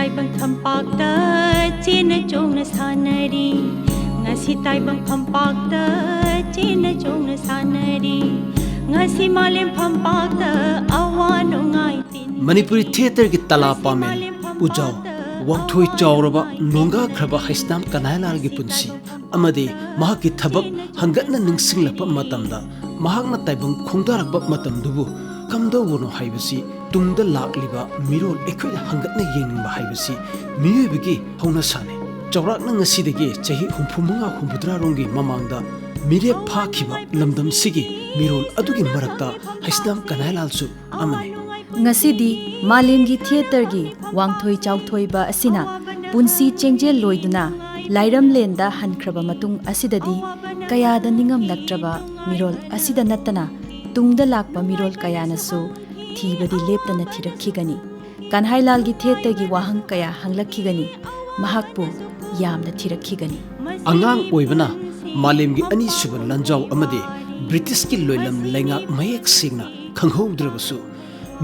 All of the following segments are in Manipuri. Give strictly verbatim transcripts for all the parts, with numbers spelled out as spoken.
ꯇꯥꯏꯕꯪ ꯐꯝꯄꯥꯛꯇ ꯆꯦꯟꯅ ꯆꯣꯡꯅ ꯁꯥꯟꯅꯔꯤ꯫ ꯉꯁꯤ ꯇꯥꯏꯕꯪ ꯐꯝꯄꯥꯛꯇ ꯆꯦꯟꯅ ꯆꯣꯡꯅ ꯁꯥꯟꯅꯔꯤ꯫ ꯉꯁꯤ ꯃꯥꯂꯦꯝ ꯐꯝꯄꯥꯛꯇ ꯑꯋꯥ ꯅꯨꯡꯉꯥꯏ ꯇꯤꯟ ꯃꯅꯤꯄꯨꯔꯤ ꯊꯤꯌꯦꯇꯔꯒꯤ ꯇꯂꯥ ꯄꯥꯃꯦꯟ ꯎꯖꯥꯎ ꯋꯥꯡꯊꯣꯏ ꯆꯥꯎꯔꯕ ꯅꯣꯡꯒꯥꯈ꯭ꯔꯕ ꯍꯩꯁꯅꯥꯝ ꯀꯅꯥꯌꯥꯂꯥꯜꯒꯤ ꯄꯨꯟꯁꯤ ꯑꯃꯗꯤ ꯃꯍꯥꯛꯀꯤ ꯊꯕꯛ ꯍꯪꯒꯠꯅ ꯅꯤꯡꯁꯤꯡꯂꯛꯄ ꯃꯇꯝꯗ ꯃꯍꯥꯛꯅ ꯇꯥꯏꯕꯪ ꯈꯣꯡꯗꯥꯔꯛꯄ ꯃꯇꯝꯗꯨꯕꯨ ꯀꯝꯗꯧꯕꯅꯣ ꯍꯥꯏꯕꯁꯤ ꯇꯨꯡꯗ ꯂꯥꯛꯂꯤꯕ ꯃꯤꯔꯣꯜ ꯑꯩꯈꯣꯏꯅ ꯍꯪꯒꯠꯅ ꯌꯦꯡꯅꯤꯡꯕ ꯍꯥꯏꯕꯁꯤ ꯃꯤꯑꯣꯏꯕꯒꯤ ꯍꯧꯅꯁꯥꯅꯤ꯫ ꯆꯥꯎꯔꯥꯛꯅ ꯉꯁꯤꯗꯒꯤ ꯆꯍꯤ ꯍꯨꯝꯐꯨ ꯃꯉꯥ ꯍꯨꯝꯐꯨꯇꯔꯥ ꯔꯣꯝꯒꯤ ꯃꯃꯥꯡꯗ ꯃꯤꯔꯦꯞ ꯐꯥꯈꯤꯕ ꯂꯝꯗꯝꯁꯤꯒꯤ ꯃꯤꯔꯣꯜ ꯑꯗꯨꯒꯤ ꯃꯔꯛꯇ ꯍꯩꯁꯅꯥꯝ ꯀꯅꯥꯌꯥꯂꯥꯜꯁꯨ ꯑꯃꯅꯤ꯫ ꯉꯁꯤꯗꯤ ꯃꯥꯂꯦꯝꯒꯤ ꯊꯤꯌꯦꯇꯔꯒꯤ ꯋꯥꯡꯊꯣꯏ ꯆꯥꯎꯊꯣꯏꯕ ꯑꯁꯤꯅ ꯄꯨꯟꯁꯤ ꯆꯦꯡꯖꯦꯜ ꯂꯣꯏꯗꯨꯅ ꯂꯥꯏꯔꯝꯂꯦꯟꯗ ꯍꯟꯈ꯭ꯔꯕ ꯃꯇꯨꯡ ꯑꯁꯤꯗꯗꯤ ꯀꯌꯥꯗ ꯅꯤꯡꯉꯝꯂꯛꯇ꯭ꯔꯕ ꯃꯤꯔꯣꯜ ꯑꯁꯤꯗ ꯅꯠꯇꯅ ꯇꯨꯡꯗ ꯂꯥꯛꯄ ꯃꯤꯔꯣꯜ ꯀꯌꯥꯅꯁꯨ ꯊꯤꯕꯗꯤ ꯂꯦꯞꯇꯅ ꯊꯤꯔꯛꯈꯤꯒꯅꯤ꯫ ꯀꯟꯍꯥꯏꯂꯥꯜꯒꯤ ꯊꯤꯌꯦꯇꯔꯒꯤ ꯋꯥꯍꯪ ꯀꯌꯥ ꯍꯪꯂꯛꯈꯤꯒꯅꯤ꯫ ꯃꯍꯥꯛꯄꯨ ꯌꯥꯝꯅ ꯊꯤꯔꯛꯈꯤꯒꯅꯤ꯫ ꯑꯉꯥꯡ ꯑꯣꯏꯕꯅ ꯃꯥꯂꯦꯝꯒꯤ ꯑꯅꯤꯁꯨꯕ ꯂꯥꯟꯖꯥꯎ ꯑꯃꯗꯤ ꯕ꯭ꯔꯤꯇꯤꯁꯀꯤ ꯂꯣꯏꯂꯝ ꯂꯩꯉꯥꯛ ꯃꯌꯦꯛ ꯁꯦꯡꯅ ꯈꯪꯍꯧꯗ꯭ꯔꯕꯁꯨ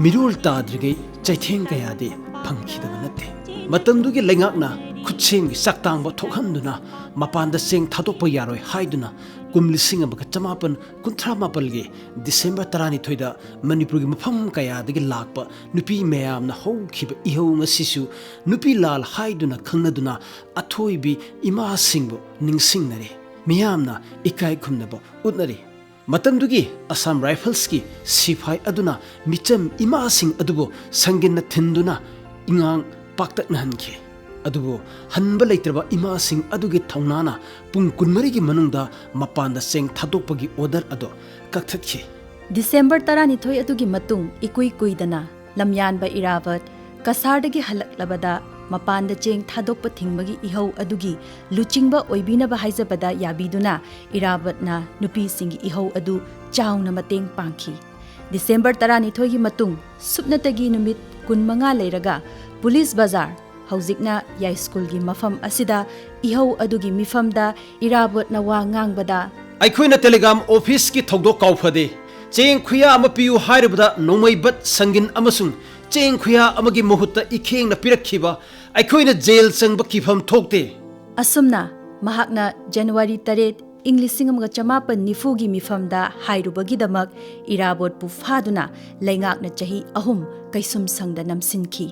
ꯃꯤꯔꯣꯜ ꯇꯥꯗ꯭ꯔꯤꯉꯩ ꯆꯩꯊꯦꯡ ꯀꯌꯥꯗꯤ ꯐꯪꯈꯤꯗꯕ ꯅꯠꯇꯦ꯫ ꯃꯇꯝꯗꯨꯒꯤ ꯂꯩꯉꯥꯛꯅ ꯈꯨꯠꯁꯦꯝꯒꯤ ꯆꯥꯛꯇꯥꯡꯕ ꯊꯣꯛꯍꯟꯗꯨꯅ ꯃꯄꯥꯟꯗ ꯆꯦꯡ ꯊꯥꯗꯣꯛꯄ ꯌꯥꯔꯣꯏ ꯍꯥꯏꯗꯨꯅ ꯀꯨꯝ ꯂꯤꯁꯤꯡ ꯑꯃꯒ ꯆꯃꯥꯄꯟ ꯀꯨꯟꯊ꯭ꯔꯥ ꯃꯥꯄꯜꯒꯤ ꯗꯤꯁꯦꯝꯕꯔ ꯇꯔꯥꯅꯤꯊꯣꯏꯗ ꯃꯅꯤꯄꯨꯔꯒꯤ ꯃꯐꯝ ꯀꯌꯥꯗꯒꯤ ꯂꯥꯛꯄ ꯅꯨꯄꯤ ꯃꯌꯥꯝꯅ ꯍꯧꯈꯤꯕ ꯏꯍꯧ ꯉꯁꯤꯁꯨ ꯅꯨꯄꯤ ꯂꯥꯜ ꯍꯥꯏꯗꯨꯅ ꯈꯪꯅꯗꯨꯅ ꯑꯊꯣꯏꯕꯤ ꯏꯃꯥꯁꯤꯡꯕꯨ ꯅꯤꯡꯁꯤꯡꯅꯔꯤ꯫ ꯃꯤꯌꯥꯝꯅ ꯏꯀꯥꯏ ꯈꯨꯝꯅꯕ ꯎꯠꯅꯔꯤ꯫ ꯃꯇꯝꯗꯨꯒꯤ ꯑꯁꯥꯝ ꯔꯥꯏꯐꯜꯁꯀꯤ ꯁꯤꯐꯥꯏ ꯑꯗꯨꯅ ꯃꯤꯆꯝ ꯏꯃꯥꯁꯤꯡ ꯑꯗꯨꯕꯨ ꯁꯪꯒꯤꯟꯅ ꯊꯤꯟꯗꯨꯅ ꯏꯉꯥꯡ ꯄꯥꯛꯇꯛꯅꯍꯟꯈꯤ꯫ ꯑꯗꯨꯕꯨ ꯍꯟꯕ ꯂꯩꯇ꯭ꯔꯕ ꯏꯃꯥꯁꯤꯡ ꯑꯗꯨꯒꯤ ꯊꯧꯅꯥꯅ ꯄꯨꯡ ꯀꯨꯟꯃꯔꯤꯒꯤ ꯃꯅꯨꯡꯗ ꯃꯄꯥꯟꯗ ꯆꯦꯡ ꯊꯥꯗꯣꯛꯄꯒꯤ ꯑꯣꯔꯗꯔ ꯑꯗꯨ ꯀꯛꯊꯠꯈꯤ꯫ ꯗꯤꯁꯦꯝꯕꯔ ꯇꯔꯥꯅꯤꯊꯣꯏ ꯑꯗꯨꯒꯤ ꯃꯇꯨꯡ ꯏꯀꯨꯏ ꯀꯨꯏꯗꯅ ꯂꯝꯌꯥꯟꯕ ꯏꯔꯥꯕꯠ ꯀꯁꯥꯔꯗꯒꯤ ꯍꯜꯂꯛꯂꯕꯗ ꯃꯄꯥꯟꯗ ꯆꯦꯡ ꯊꯥꯗꯣꯛꯄ ꯊꯤꯡꯕꯒꯤ ꯏꯍꯧ ꯑꯗꯨꯒꯤ ꯂꯨꯆꯤꯡꯕ ꯑꯣꯏꯕꯤꯅꯕ ꯍꯥꯏꯖꯕꯗ ꯌꯥꯕꯤꯗꯨꯅ ꯏꯔꯥꯕꯠꯅ ꯅꯨꯄꯤꯁꯤꯡꯒꯤ ꯏꯍꯧ ꯑꯗꯨ ꯆꯥꯎꯅ ꯃꯇꯦꯡ ꯄꯥꯡꯈꯤ꯫ ꯗꯤꯁꯦꯝꯕꯔ ꯇꯔꯥꯅꯤꯊꯣꯏꯒꯤ ꯃꯇꯨꯡ ꯁꯨꯞꯅꯇꯒꯤ ꯅꯨꯃꯤꯠ ꯀꯨꯟꯃꯉꯥ ꯂꯩꯔꯒ ꯄꯨꯂꯤꯁ ꯕꯖꯥꯔ, ꯍꯧꯖꯤꯛꯅ ꯌꯥꯏꯁ꯭ꯀꯨꯜꯒꯤ ꯃꯐꯝ ꯑꯁꯤꯗ ꯏꯍꯧ ꯑꯗꯨꯒꯤ ꯃꯤꯐꯝꯗ ꯏꯔꯥꯕꯣꯠꯅ ꯋꯥ ꯉꯥꯡꯕꯗ, ꯑꯩꯈꯣꯏꯅ ꯇꯦꯂꯤꯒ꯭ꯔꯥꯝ ꯑꯣꯐꯤꯁꯀꯤ ꯊꯧꯗꯣꯛ ꯀꯥꯎꯐꯗꯦ꯫ ꯆꯦꯡ ꯈꯨꯌꯥ ꯑꯃ ꯄꯤꯌꯨ ꯍꯥꯏꯔꯨꯕꯗ ꯅꯣꯡꯃꯩ ꯕꯠ, ꯁꯪꯒꯤꯟ ꯑꯃꯁꯨꯡ ꯆꯦꯡ ꯈꯨꯌꯥ ꯑꯃꯒꯤ ꯃꯍꯨꯠꯇ ꯏꯈꯦꯡꯅ ꯄꯤꯔꯛꯈꯤꯕ ꯑꯩꯈꯣꯏꯅ ꯖꯦꯜ ꯆꯪꯕ ꯀꯤꯐꯝ ꯊꯣꯛꯇꯦ꯫ ꯑꯁꯨꯝꯅ ꯃꯍꯥꯛꯅ ꯖꯅꯋꯥꯔꯤ ꯇꯔꯦꯠ, ꯏꯪ ꯂꯤꯁꯤꯡ ꯑꯃꯒ ꯆꯃꯥꯄꯟ ꯅꯤꯐꯨꯒꯤ ꯃꯤꯐꯝꯗ ꯍꯥꯏꯔꯨꯕꯒꯤꯗꯃꯛ ꯏꯔꯥꯕꯣꯠꯄꯨ ꯐꯥꯗꯨꯅ ꯂꯩꯉꯥꯛꯅ ꯆꯍꯤ ꯑꯍꯨꯝ ꯀꯩꯁꯨꯝꯁꯪꯗ ꯅꯝꯁꯤꯟꯈꯤ꯫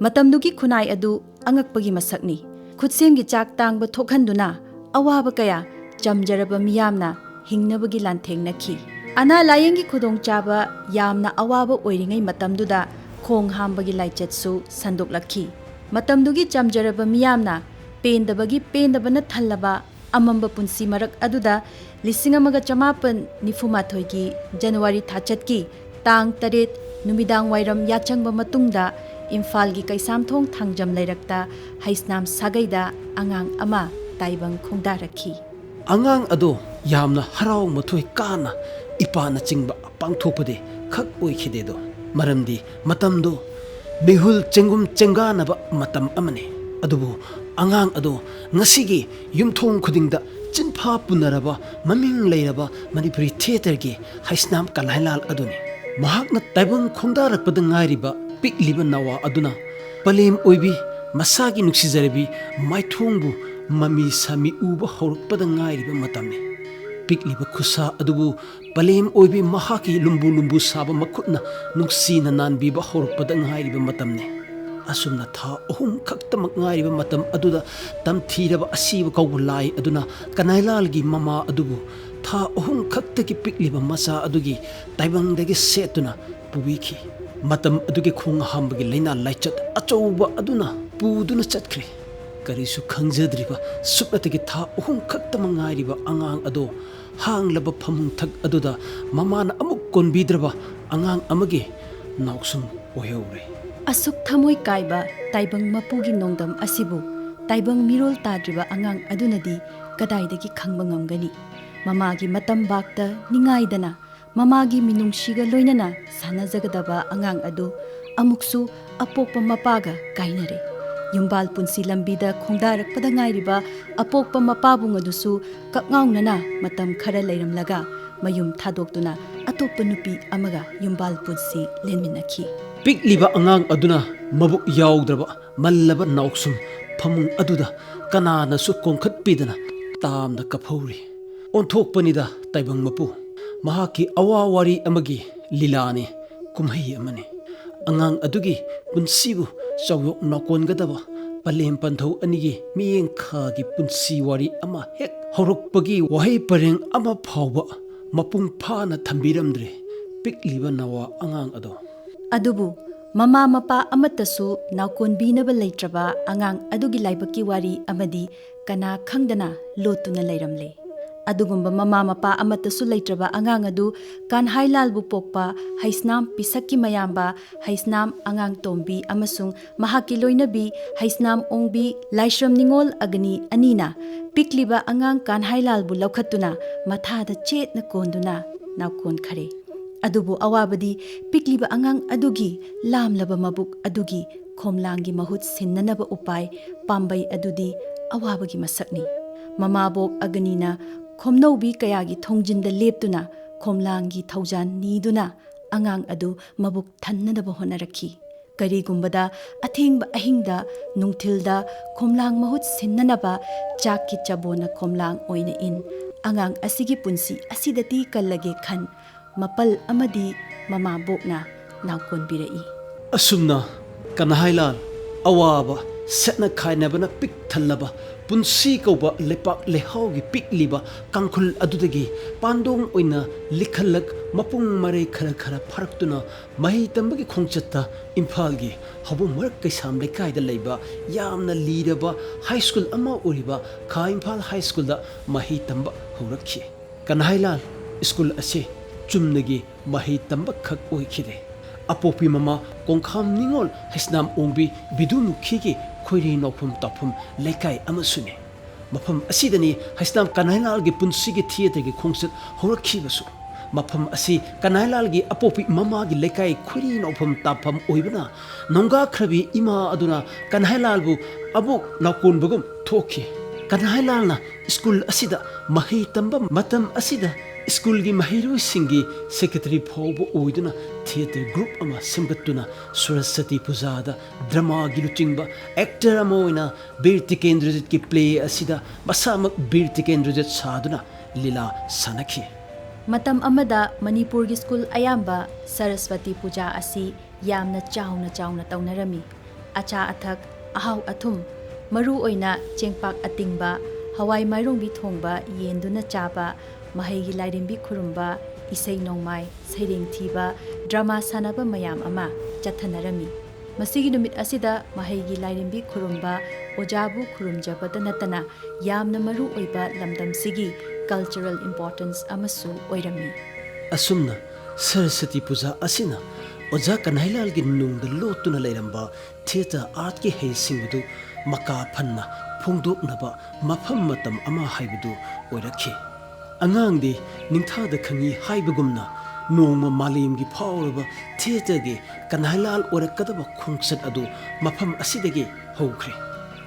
ꯃꯇꯝꯗꯨꯒꯤ ꯈꯨꯟꯅꯥꯏ ꯑꯗꯨ ꯑꯉꯛꯄꯒꯤ ꯃꯁꯛꯅꯤ꯫ ꯈꯨꯠꯁꯦꯝꯒꯤ ꯆꯥꯛ ꯇꯥꯡꯕ ꯊꯣꯛꯍꯟꯗꯨꯅ ꯑꯋꯥꯕ ꯀꯌꯥ ꯆꯝꯖꯔꯕ ꯃꯤꯌꯥꯝꯅ ꯍꯤꯡꯅꯕꯒꯤ ꯂꯥꯟꯊꯦꯡꯅꯈꯤ꯫ ꯑꯅꯥ ꯂꯥꯌꯦꯡꯒꯤ ꯈꯨꯗꯣꯡꯆꯥꯕ ꯌꯥꯝꯅ ꯑꯋꯥꯕ ꯑꯣꯏꯔꯤꯉꯩ ꯃꯇꯝꯗꯨꯗ ꯈꯣꯡ ꯍꯥꯝꯕꯒꯤ ꯂꯥꯏꯆꯠꯁꯨ ꯁꯟꯗꯣꯛꯂꯛꯈꯤ꯫ ꯃꯇꯝꯗꯨꯒꯤ ꯆꯝꯖꯔꯕ ꯃꯤꯌꯥꯝꯅ ꯄꯦꯟꯗꯕꯒꯤ ꯄꯦꯟꯗꯕꯅ ꯊꯜꯂꯕ ꯑꯃꯝꯕ ꯄꯨꯟꯁꯤ ꯃꯔꯛ ꯑꯗꯨꯗ ꯂꯤꯁꯤꯡ ꯑꯃꯒ ꯆꯃꯥꯄꯟ ꯅꯤꯐꯨ ꯃꯥꯊꯣꯏꯒꯤ ꯖꯅꯋꯥꯔꯤ ꯊꯥꯆꯠꯀꯤ ꯇꯥꯡ ꯇꯔꯦꯠ ꯅꯨꯃꯤꯗꯥꯡ ꯋꯥꯏꯔꯝ ꯌꯥꯆꯪꯕ ꯃꯇꯨꯡꯗ ꯏꯝꯐꯥꯜꯒꯤ ꯀꯩꯁꯥꯝꯊꯣꯡ ꯊꯥꯡꯖꯝ ꯂꯩꯔꯛꯇ ꯍꯩꯁꯅꯥꯝ ꯁꯥꯒꯩꯗ ꯑꯉꯥꯡ ꯑꯃ ꯇꯥꯏꯕꯪ ꯈꯣꯡꯗꯥꯔꯛꯈꯤ꯫ ꯑꯉꯥꯡ ꯑꯗꯣ ꯌꯥꯝꯅ ꯍꯔꯥꯎ ꯃꯊꯣꯏ ꯀꯥꯅ ꯏꯄꯥꯅꯆꯤꯡꯕ ꯄꯥꯡꯊꯣꯛꯄꯗꯤ ꯈꯛ ꯑꯣꯏꯈꯤꯗꯦꯗꯣ꯫ ꯃꯔꯝꯗꯤ ꯃꯇꯝꯗꯣ ꯃꯤꯍꯨꯜ ꯆꯦꯡꯒꯨꯝ ꯆꯦꯡꯒꯥꯅꯕ ꯃꯇꯝ ꯑꯃꯅꯤ꯫ ꯑꯗꯨꯕꯨ ꯑꯉꯥꯡ ꯑꯗꯣ ꯉꯁꯤꯒꯤ ꯌꯨꯝꯊꯣꯡ ꯈꯨꯗꯤꯡꯗ ꯆꯤꯟꯐꯥ ꯄꯨꯅꯔꯕ ꯃꯃꯤꯡ ꯂꯩꯔꯕ ꯃꯅꯤꯄꯨꯔꯤ ꯊꯤꯌꯦꯇꯔꯒꯤ ꯍꯩꯁꯅꯥꯝ ꯀꯂꯥꯏꯂꯥꯜ ꯑꯗꯨꯅꯤ꯫ ꯃꯍꯥꯛꯅ ꯇꯥꯏꯕꯪ ꯈꯣꯡꯗꯥꯔꯛꯄꯗ ꯉꯥꯏꯔꯤꯕ ꯄꯤꯛꯂꯤꯕ ꯅꯋꯥ ꯑꯗꯨꯅ ꯄꯂꯦꯝ ꯑꯣꯏꯕꯤ ꯃꯁꯥꯒꯤ ꯅꯨꯡꯁꯤꯖꯔꯕꯤ ꯃꯥꯏꯊꯣꯡꯕꯨ ꯃꯃꯤ ꯁꯥꯃꯤ ꯎꯕ ꯍꯧꯔꯛꯄꯗ ꯉꯥꯏꯔꯤꯕ ꯃꯇꯝꯅꯤ꯫ ꯄꯤꯛꯂꯤꯕ ꯈꯨꯠꯁꯥ ꯑꯗꯨꯕꯨ ꯄꯂꯦꯝ ꯑꯣꯏꯕꯤ ꯃꯍꯥꯛꯀꯤ ꯂꯨꯝꯕꯨ ꯂꯨꯝꯕꯨ ꯁꯥꯕ ꯃꯈꯨꯠꯅ ꯅꯨꯡꯁꯤꯅ ꯅꯥꯟꯕꯤꯕ ꯍꯧꯔꯛꯄꯗ ꯉꯥꯏꯔꯤꯕ ꯃꯇꯝꯅꯤ꯫ ꯑꯁꯨꯝꯅ ꯊꯥ ꯑꯍꯨꯝ ꯈꯛꯇꯃꯛ ꯉꯥꯏꯔꯤꯕ ꯃꯇꯝ ꯑꯗꯨꯗ ꯇꯝꯊꯤꯔꯕ ꯑꯁꯤꯕ ꯀꯧꯕ ꯂꯥꯏ ꯑꯗꯨꯅ ꯀꯅꯥꯏꯂꯥꯜꯒꯤ ꯃꯃꯥ ꯑꯗꯨꯕꯨ ꯊꯥ ꯑꯍꯨꯝ ꯈꯛꯇꯒꯤ ꯄꯤꯛꯂꯤꯕ ꯃꯆꯥ ꯑꯗꯨꯒꯤ ꯇꯥꯏꯕꯪꯗꯒꯤ ꯁꯦꯠꯇꯨꯅ ꯄꯨꯕꯤꯈꯤ꯫ ꯃꯇꯝ ꯑꯗꯨꯒꯤ ꯈꯣꯡ ꯍꯥꯝꯕꯒꯤ ꯂꯥꯏꯅꯥ ꯂꯥꯏꯆꯠ ꯑꯆꯧꯕ ꯑꯗꯨꯅ ꯄꯨꯗꯨꯅ ꯆꯠꯈ꯭ꯔꯦ꯫ ꯀꯔꯤꯁꯨ ꯈꯪꯖꯗ꯭ꯔꯤꯕ ꯁꯨꯞꯅꯇꯒꯤ ꯊꯥ ꯑꯍꯨꯝ ꯈꯛꯇꯃꯛ ꯉꯥꯏꯔꯤꯕ ꯑꯉꯥꯡ ꯑꯗꯣ ꯍꯥꯡꯂꯕ ꯐꯃꯨꯡꯊꯛ ꯑꯗꯨꯗ ꯃꯃꯥꯅ ꯑꯃꯨꯛ ꯀꯣꯟꯕꯤꯗ꯭ꯔꯕ ꯑꯉꯥꯡ ꯑꯃꯒꯤ ꯅꯥꯎꯁꯨꯝ ꯑꯣꯏꯍꯧꯔꯦ꯫ ꯑꯁꯨꯛ ꯊꯃꯣꯏ ꯀꯥꯏꯕ ꯇꯥꯏꯕꯪ ꯃꯄꯨꯒꯤ ꯅꯣꯡꯗꯝ ꯑꯁꯤꯕꯨ ꯇꯥꯏꯕꯪ ꯃꯤꯔꯣꯜ ꯇꯥꯗ꯭ꯔꯤꯕ ꯑꯉꯥꯡ ꯑꯗꯨꯅꯗꯤ ꯀꯗꯥꯏꯗꯒꯤ ꯈꯪꯕ ꯉꯝꯒꯅꯤ? ꯃꯃꯥꯒꯤ ꯃꯇꯝ ꯕꯥꯛꯇ ꯅꯤꯡꯉꯥꯏꯗꯅ ꯃꯃꯥꯒꯤ ꯃꯤꯅꯨꯡꯁꯤꯒ ꯂꯣꯏꯅꯅ ꯁꯥꯟꯅꯖꯒꯗꯕ ꯑꯉꯥꯡ ꯑꯗꯨ ꯑꯃꯨꯛꯁꯨ ꯑꯄꯣꯛꯄ ꯃꯄꯥꯒ ꯀꯥꯏꯅꯔꯦ꯫ ꯌꯨꯝꯕꯥꯜ ꯄꯨꯟꯁꯤ ꯂꯝꯕꯤꯗ ꯈꯣꯡꯗꯥꯔꯛꯄꯗ ꯉꯥꯏꯔꯤꯕ ꯑꯄꯣꯛꯄ ꯃꯄꯥꯕꯨꯡ ꯑꯗꯨꯁꯨ ꯀꯛꯉꯥꯎꯅꯅ ꯃꯇꯝ ꯈꯔ ꯂꯩꯔꯝꯂꯒ ꯃꯌꯨꯝ ꯊꯥꯗꯣꯛꯇꯨꯅ ꯑꯇꯣꯞꯄ ꯅꯨꯄꯤ ꯑꯃꯒ ꯌꯨꯝꯕꯥꯜ ꯄꯨꯟꯁꯤ ꯂꯦꯟꯃꯤꯟꯅꯈꯤ꯫ ꯄꯤꯛꯂꯤꯕ ꯑꯉꯥꯡ ꯑꯗꯨꯅ ꯃꯕꯨꯛ ꯌꯥꯎꯗ꯭ꯔꯕ ꯃꯜꯂꯕ ꯅꯥꯎꯁꯨꯝ ꯐꯃꯨꯡ ꯑꯗꯨꯗ ꯀꯅꯥꯅꯁꯨ ꯀꯣꯟꯈꯠꯄꯤꯗꯅ ꯇꯥꯝꯅ ꯀꯞꯍꯧꯔꯤ꯫ ꯑꯣꯟꯊꯣꯛꯄꯅꯤꯗ ꯇꯥꯏꯕꯪ ꯃꯄꯨ, ꯃꯍꯥꯛꯀꯤ ꯑꯋꯥ ꯋꯥꯔꯤ ꯑꯃꯒꯤ ꯂꯤꯂꯥꯅꯤ, ꯀꯨꯝꯍꯩ ꯑꯃꯅꯤ꯫ ꯑꯉꯥꯡ ꯑꯗꯨꯒꯤ ꯄꯨꯟꯁꯤꯕꯨ ꯆꯥꯎꯌꯣꯛ ꯅꯥꯎꯀꯣꯟꯒꯗꯕ ꯄꯂꯦꯝ ꯄꯟꯊꯧ ꯑꯅꯤꯒꯤ ꯃꯤꯠꯌꯦꯡ ꯈꯥꯒꯤ ꯄꯨꯟꯁꯤ ꯋꯥꯔꯤ ꯑꯃ ꯍꯦꯛ ꯍꯧꯔꯛꯄꯒꯤ ꯋꯥꯍꯩ ꯄꯔꯦꯡ ꯑꯃ ꯐꯥꯎꯕ ꯃꯄꯨꯡ ꯐꯥꯅ ꯊꯝꯕꯤꯔꯝꯗ꯭ꯔꯦ ꯄꯤꯛꯂꯤꯕ ꯅꯋꯥ ꯑꯉꯥꯡ ꯑꯗꯣ꯫ ꯑꯗꯨꯕꯨ ꯃꯃꯥ ꯃꯄꯥ ꯑꯃꯠꯇꯁꯨ ꯅꯥꯎꯀꯣꯟꯕꯤꯅꯕ ꯂꯩꯇ꯭ꯔꯕ ꯑꯉꯥꯡ ꯑꯗꯨꯒꯤ ꯂꯥꯏꯕꯛꯀꯤ ꯋꯥꯔꯤ ꯑꯃꯗꯤ ꯀꯅꯥ ꯈꯪꯗꯅ ꯂꯣꯠꯇꯨꯅ ꯂꯩꯔꯝꯂꯦ꯫ ꯑꯗꯨꯒꯨꯝꯕ ꯃꯃꯥ ꯃꯄꯥ ꯑꯃꯠꯇꯁꯨ ꯂꯩꯇ꯭ꯔꯕ ꯑꯉꯥꯡ ꯑꯗꯨ ꯀꯥꯟꯍꯥꯏꯂꯥꯜꯕꯨ ꯄꯣꯛꯄ ꯍꯩꯁꯅꯥꯝ ꯄꯤꯁꯛꯀꯤ ꯃꯌꯥꯝꯕ ꯍꯩꯁꯅꯥꯝ ꯑꯉꯥꯡ ꯇꯣꯝꯕꯤ ꯑꯃꯁꯨꯡ ꯃꯍꯥꯛꯀꯤ ꯂꯣꯏꯅꯕꯤ ꯍꯩꯁꯅꯥꯝ ꯑꯣꯡꯕꯤ ꯂꯥꯏꯁ꯭ꯔꯝ ꯅꯤꯉꯣꯜ ꯑꯒꯅꯤ ꯑꯅꯤꯅ ꯄꯤꯛꯂꯤꯕ ꯑꯉꯥꯡ ꯀꯥꯟꯍꯥꯏꯂꯥꯜꯕꯨ ꯂꯧꯈꯠꯇꯨꯅ ꯃꯊꯥꯗ ꯆꯦꯠꯅ ꯀꯣꯟꯗꯨꯅ ꯅꯥꯎꯀꯣꯟꯈꯔꯦ꯫ ꯑꯗꯨꯕꯨ ꯑꯋꯥꯕꯗꯤ ꯄꯤꯛꯂꯤꯕ ꯑꯉꯥꯡ ꯑꯗꯨꯒꯤ ꯂꯥꯝꯂꯕ ꯃꯕꯨꯛ ꯑꯗꯨꯒꯤ ꯈꯣꯝꯂꯥꯡꯒꯤ ꯃꯍꯨꯠ ꯁꯤꯟꯅꯅꯕ ꯎꯄꯥꯏ ꯄꯥꯝꯕꯩ ꯑꯗꯨꯗꯤ ꯑꯋꯥꯕꯒꯤ ꯃꯁꯛꯅꯤ꯫ ꯃꯃꯥꯕꯣꯛ ꯑꯒꯅꯤꯅ ꯈꯣꯝꯅꯧꯕꯤ ꯀꯌꯥꯒꯤ ꯊꯣꯡꯖꯤꯟꯗ ꯂꯦꯞꯇꯨꯅ ꯈꯣꯝꯂꯥꯡꯒꯤ ꯊꯧꯖꯥꯟ ꯅꯤꯗꯨꯅ ꯑꯉꯥꯡ ꯑꯗꯨ ꯃꯕꯨꯛ ꯊꯟꯅꯅꯕ ꯍꯣꯠꯅꯔꯛꯈꯤ꯫ ꯀꯔꯤꯒꯨꯝꯕꯗ ꯑꯊꯦꯡꯕ ꯑꯍꯤꯡꯗ ꯅꯨꯡꯊꯤꯜꯗ ꯈꯣꯝꯂꯥꯡ ꯃꯍꯨꯠ ꯁꯤꯟꯅꯅꯕ ꯆꯥꯛꯀꯤ ꯆꯕꯣꯅ ꯈꯣꯝꯂꯥꯡ ꯑꯣꯏꯅ ꯏꯟ꯫ ꯑꯉꯥꯡ ꯑꯁꯤꯒꯤ ꯄꯨꯟꯁꯤ ꯑꯁꯤꯗꯇꯤ ꯀꯜꯂꯒꯦ ꯈꯟ ꯃꯄꯜ ꯑꯃꯗꯤ ꯃꯃꯥꯕꯣꯛꯅ ꯅꯥꯎꯀꯣꯟꯕꯤꯔꯛꯏ꯫ ꯑꯁꯨꯝꯅ ꯀꯅꯍꯥꯏꯂꯥꯜ ꯑꯋꯥꯕ ꯁꯦꯠꯅ ꯈꯥꯏꯅꯕꯅ ꯄꯤꯛ ꯊꯜꯂꯕ ꯄꯨꯟꯁꯤ ꯀꯧꯕ ꯂꯩꯄꯥꯛ ꯂꯩꯍꯥꯎꯒꯤ ꯄꯤꯛꯂꯤꯕ ꯀꯥꯡꯈꯨꯜ ꯑꯗꯨꯗꯒꯤ ꯄꯥꯟꯗꯣꯡ ꯑꯣꯏꯅ ꯂꯤꯈꯜꯂꯛ ꯃꯄꯨꯡ ꯃꯔꯩ ꯈꯔ ꯈꯔ ꯐꯥꯔꯛꯇꯨꯅ ꯃꯍꯩ ꯇꯝꯕꯒꯤ ꯈꯣꯡꯆꯠꯇ ꯏꯝꯐꯥꯜꯒꯤ ꯍꯧꯕ ꯃꯔꯛ ꯀꯩꯁꯥꯝ ꯂꯩꯀꯥꯏꯗ ꯂꯩꯕ ꯌꯥꯝꯅ ꯂꯤꯔꯕ ꯍꯥꯏ ꯁ꯭ꯀꯨꯜ ꯑꯃ ꯑꯣꯏꯔꯤꯕ ꯈꯥ ꯏꯝꯐꯥꯜ ꯍꯥꯏ ꯁ꯭ꯀꯨꯜꯗ ꯃꯍꯩ ꯇꯝꯕ ꯍꯧꯔꯛꯈꯤ꯫ ꯀꯅꯍꯥꯏꯂꯥꯜ ꯁ꯭ꯀꯨꯜ ꯑꯁꯤ ꯆꯨꯝꯅꯒꯤ ꯃꯍꯩ ꯇꯝꯕꯈꯛ ꯑꯣꯏꯈꯤꯗꯦ꯫ ꯑꯄꯣꯛꯄꯤ ꯃꯃꯥ ꯀꯣꯡꯈꯥꯝ ꯅꯤꯉꯣꯜ ꯍꯩꯁꯅꯥꯝ ꯑꯣꯡꯕꯤ ꯕꯤꯗꯨꯃꯨꯈꯤꯒꯤ ꯈꯣꯏꯔꯤ ꯅꯥꯎꯐꯝ ꯇꯥꯎꯐꯝ ꯂꯩꯀꯥꯏ ꯑꯃꯁꯨꯅꯤ꯫ ꯃꯐꯝ ꯑꯁꯤꯗꯅꯤ ꯍꯩꯁꯅꯥꯝ ꯀꯅꯍꯥꯏꯂꯥꯜꯒꯤ ꯄꯨꯟꯁꯤꯒꯤ ꯊꯤꯌꯦꯇꯔꯒꯤ ꯈꯣꯡꯆꯠ ꯍꯧꯔꯛꯈꯤꯕꯁꯨ꯫ ꯃꯐꯝ ꯑꯁꯤ ꯀꯅꯍꯥꯏꯂꯥꯜꯒꯤ ꯑꯄꯣꯛꯄꯤ ꯃꯃꯥꯒꯤ ꯂꯩꯀꯥꯏ ꯈꯣꯏꯔꯤ ꯅꯥꯎꯐꯝ ꯇꯥꯐꯝ ꯑꯣꯏꯕꯅ ꯅꯣꯡꯒꯥꯈ꯭ꯔꯕꯤ ꯏꯃꯥ ꯑꯗꯨꯅ ꯀꯅꯍꯥꯏꯂꯥꯜꯕꯨ ꯑꯕꯣꯛ ꯅꯥꯎꯀꯣꯟꯕꯒꯨꯝ ꯊꯣꯛꯈꯤ꯫ ꯀꯅꯍꯥꯏꯂꯥꯜꯅ ꯁ꯭ꯀꯨꯜ ꯑꯁꯤꯗ ꯃꯍꯩ ꯇꯝꯕ ꯃꯇꯝ ꯑꯁꯤꯗ ꯁ꯭ꯀꯨꯜꯒꯤ ꯃꯍꯩꯔꯣꯏꯁꯤꯡꯒꯤ ꯁꯦꯀ꯭ꯔꯦꯇꯔꯤ ꯐꯥꯎꯕ ꯑꯣꯏꯗꯨꯅ ꯊꯤꯌꯦꯇꯔ ꯒ꯭ꯔꯨꯞ ꯑꯃ ꯁꯦꯝꯒꯠꯇꯨꯅ ꯁꯔꯁ꯭ꯋꯇꯤ ꯄꯨꯖꯥꯗ ꯗ꯭ꯔꯃꯥꯒꯤ ꯂꯨꯆꯤꯡꯕ ꯑꯦꯛꯇꯔ ꯑꯃ ꯑꯣꯏꯅ ꯕꯤꯔ ꯇꯤꯀꯦꯟꯗ꯭ꯔꯖꯤꯠꯀꯤ ꯄ꯭ꯂꯦ ꯑꯁꯤꯗ ꯃꯁꯥꯃꯛ ꯕꯤꯔ ꯇꯤꯀꯦꯟꯗ꯭ꯔꯖꯤꯠ ꯁꯥꯗꯨꯅ ꯂꯤꯂꯥ ꯁꯥꯟꯅꯈꯤ꯫ ꯃꯇꯝ ꯑꯃꯗ ꯃꯅꯤꯄꯨꯔꯒꯤ ꯁ꯭ꯀꯨꯜ ꯑꯌꯥꯝꯕ ꯁꯔꯁ꯭ꯋꯇꯤ ꯄꯨꯖꯥ ꯑꯁꯤ ꯌꯥꯝꯅ ꯆꯥꯎꯅ ꯆꯥꯎꯅ ꯇꯧꯅꯔꯝꯃꯤ꯫ ꯑꯆꯥ ꯑꯊꯛ, ꯑꯍꯥꯎ ꯑꯊꯨꯝ, ꯃꯔꯨ ꯑꯣꯏꯅ ꯆꯦꯡꯄꯥꯛ ꯑꯇꯤꯡꯕ, ꯍꯋꯥꯏ ꯃꯥꯏꯔꯣꯡꯕꯤ ꯊꯣꯡꯕ ꯌꯦꯟꯗꯨꯅ ꯆꯥꯕ, ꯃꯍꯩꯒꯤ ꯂꯥꯏꯔꯦꯝꯕꯤ ꯈꯨꯔꯨꯝꯕ, ꯏꯁꯩ ꯅꯣꯡꯃꯥꯏ, ꯁꯩꯔꯦꯡ ꯊꯤꯕ, ꯗ꯭ꯔꯃꯥ ꯁꯥꯟꯅꯕ ꯃꯌꯥꯝ ꯑꯃ ꯆꯠꯊꯅꯔꯝꯃꯤ꯫ ꯃꯁꯤꯒꯤ ꯅꯨꯃꯤꯠ ꯑꯁꯤꯗ ꯃꯍꯩꯒꯤ ꯂꯥꯏꯔꯦꯝꯕꯤ ꯈꯨꯔꯨꯝꯕ, ꯑꯣꯖꯥꯕꯨ ꯈꯨꯔꯨꯝꯖꯕꯗ ꯅꯠꯇꯅ ꯌꯥꯝꯅ ꯃꯔꯨ ꯑꯣꯏꯕ ꯂꯝꯗꯝꯁꯤꯒꯤ cultural importance ꯑꯃꯁꯨ ꯑꯣꯏꯔꯝꯃꯤ꯫ ꯑꯁꯨꯝꯅ ꯁꯔꯁ꯭ꯋꯇꯤ ꯄꯨꯖꯥ ꯑꯁꯤꯅ ꯑꯣꯖꯥ ꯀꯟꯍꯩꯂꯥꯜꯒꯤ ꯅꯨꯡꯗ ꯂꯣꯠꯇꯨꯅ ꯂꯩꯔꯝꯕ ꯊꯤꯌꯦꯇꯔ ꯑꯥꯔꯠꯀꯤ ꯍꯩꯁꯤꯡꯕꯗꯨ ꯃꯀꯥ ꯐꯟꯅ ꯐꯣꯡꯗꯣꯛꯅꯕ ꯃꯐꯝ ꯃꯇꯝ ꯑꯃ ꯍꯥꯏꯕꯗꯨ ꯑꯣꯏꯔꯛꯈꯤ꯫ ꯑꯉꯥꯡꯗꯤ ꯅꯤꯡꯊꯥꯗ ꯈꯪꯉꯤ ꯍꯥꯏꯕꯒꯨꯝꯅ ꯅꯣꯡꯃ ꯃꯥꯂꯦꯝꯒꯤ ꯐꯥꯎꯔꯕ ꯊꯤꯌꯦꯇꯔꯒꯤ ꯀꯟꯍꯩꯂꯥꯜ ꯑꯣꯏꯔꯛꯀꯗꯕ ꯈꯣꯡꯆꯠ ꯑꯗꯨ ꯃꯐꯝ ꯑꯁꯤꯗꯒꯤ ꯍꯧꯈ꯭ꯔꯦ꯫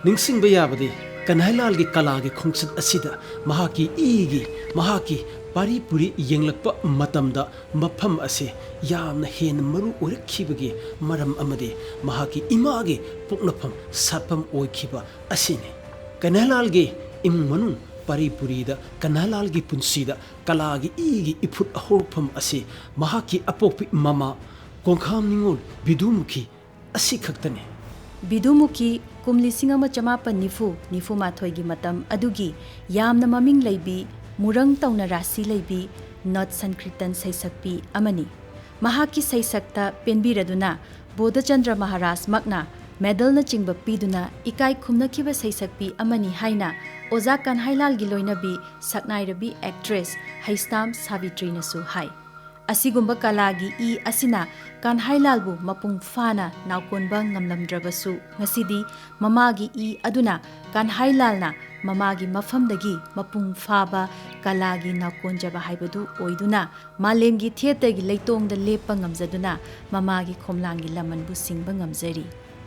ꯅꯤꯡꯁꯤꯡꯕ ꯌꯥꯕꯗꯤ ꯀꯟꯍꯩꯂꯥꯜꯒꯤ ꯀꯂꯥꯒꯤ ꯈꯣꯡꯆꯠ ꯑꯁꯤꯗ ꯃꯍꯥꯛꯀꯤ ꯏꯒꯤ, ꯃꯍꯥꯛꯀꯤ ꯄꯥꯔꯤ ꯄꯨꯔꯤ ꯌꯦꯡꯂꯛꯄ ꯃꯇꯝꯗ ꯃꯐꯝ ꯑꯁꯤ ꯌꯥꯝꯅ ꯍꯦꯟꯅ ꯃꯔꯨ ꯑꯣꯏꯔꯛꯈꯤꯕꯒꯤ ꯃꯔꯝ ꯑꯃꯗꯤ ꯃꯍꯥꯛꯀꯤ ꯏꯃꯥꯒꯤ ꯄꯣꯛꯅꯐꯝ ꯁꯥꯠꯐꯝ ꯑꯣꯏꯈꯤꯕ ꯑꯁꯤꯅꯤ꯫ ꯀꯟꯍꯩꯂꯥꯜꯒꯤ ꯏꯃꯨꯡ ꯃꯅꯨꯡ ꯄꯥꯔꯤ ꯄꯨꯔꯤꯗ ꯀꯟꯍꯩꯂꯥꯜꯒꯤ ꯄꯨꯟꯁꯤꯗ ꯀꯂꯥꯒꯤ ꯏꯒꯤ ꯏꯐꯨꯠ ꯍꯧꯔꯛꯐꯝ ꯑꯁꯤ ꯃꯍꯥꯛꯀꯤ ꯑꯄꯣꯛꯄꯤ ꯃꯃꯥ ꯀꯣꯡꯈꯥꯝ ꯅꯤꯉꯣꯜ ꯕꯤꯗꯨꯃꯨꯈꯤ ꯑꯁꯤ ꯈꯛꯇꯅꯤ꯫ ꯕꯤꯗꯨꯃꯨꯈꯤ ꯀꯨꯝ ꯂꯤꯁꯤꯡ ꯑꯃ ꯆꯃꯥꯄꯟ ꯅꯤꯐꯨ ꯅꯤꯐꯨ ꯃꯥꯊꯣꯏꯒꯤ ꯃꯇꯝ ꯑꯗꯨꯒꯤ ꯌꯥꯝꯅ ꯃꯃꯤꯡ ꯂꯩꯕꯤ, ꯃꯨꯔꯪ ꯇꯧꯅ ꯔꯥꯁꯤ ꯂꯩꯕꯤ ꯅꯠ ꯁꯟꯀ꯭ꯔꯤꯇꯟ ꯁꯩꯁꯛꯄꯤ ꯑꯃꯅꯤ꯫ ꯃꯍꯥꯛꯀꯤ ꯁꯩꯁꯛꯇ ꯄꯦꯟꯕꯤꯔꯗꯨꯅ ꯕꯣꯙꯆꯟꯗ꯭ꯔ ꯃꯍꯥꯔꯥꯖꯃꯛꯅ ꯃꯦꯗꯜꯅꯆꯤꯡꯕ ꯄꯤꯗꯨꯅ ꯏꯀꯥꯏ ꯈꯨꯝꯅꯈꯤꯕ ꯁꯩꯁꯛꯄꯤ ꯑꯃꯅꯤ ꯍꯥꯏꯅ ꯑꯣꯖꯥ ꯀꯟꯍꯩꯂꯥꯜꯒꯤ ꯂꯣꯏꯅꯕꯤ ꯁꯛꯅꯥꯏꯔꯕꯤ ꯑꯦꯛꯇ꯭ꯔꯦꯁ ꯍꯩꯁꯇꯥꯝ ꯁꯥꯕꯤꯇ꯭ꯔꯤꯅꯁꯨ ꯍꯥꯏ꯫ ꯑꯁꯤꯒꯨꯝꯕ ꯀꯂꯥꯒꯤ ꯏ ꯑꯁꯤꯅ ꯀꯟꯍꯩꯂꯥꯜꯕꯨ ꯃꯄꯨꯡ ꯐꯥꯅ ꯅꯥꯎꯀꯣꯟꯕ ꯉꯝꯂꯝꯗ꯭ꯔꯕꯁꯨ, ꯉꯁꯤꯗꯤ ꯃꯃꯥꯒꯤ ꯏ ꯑꯗꯨꯅ ꯀꯟꯍꯩꯂꯥꯜꯅ ꯃꯃꯥꯒꯤ ꯃꯐꯝꯗꯒꯤ ꯃꯄꯨꯡ ꯐꯥꯕ ꯀꯂꯥꯒꯤ ꯅꯥꯎꯀꯣꯟꯖꯕ ꯍꯥꯏꯕꯗꯨ ꯑꯣꯏꯗꯨꯅ, ꯃꯥꯂꯦꯝꯒꯤ ꯊꯤꯌꯦꯇꯔꯒꯤ ꯂꯩꯇꯣꯡꯗ ꯂꯦꯞꯄ ꯉꯝꯖꯗꯨꯅ ꯃꯃꯥꯒꯤ ꯈꯣꯝꯂꯥꯡꯒꯤ ꯂꯃꯟꯕꯨ ꯁꯤꯡꯕ ꯉꯝꯖꯔꯤ꯫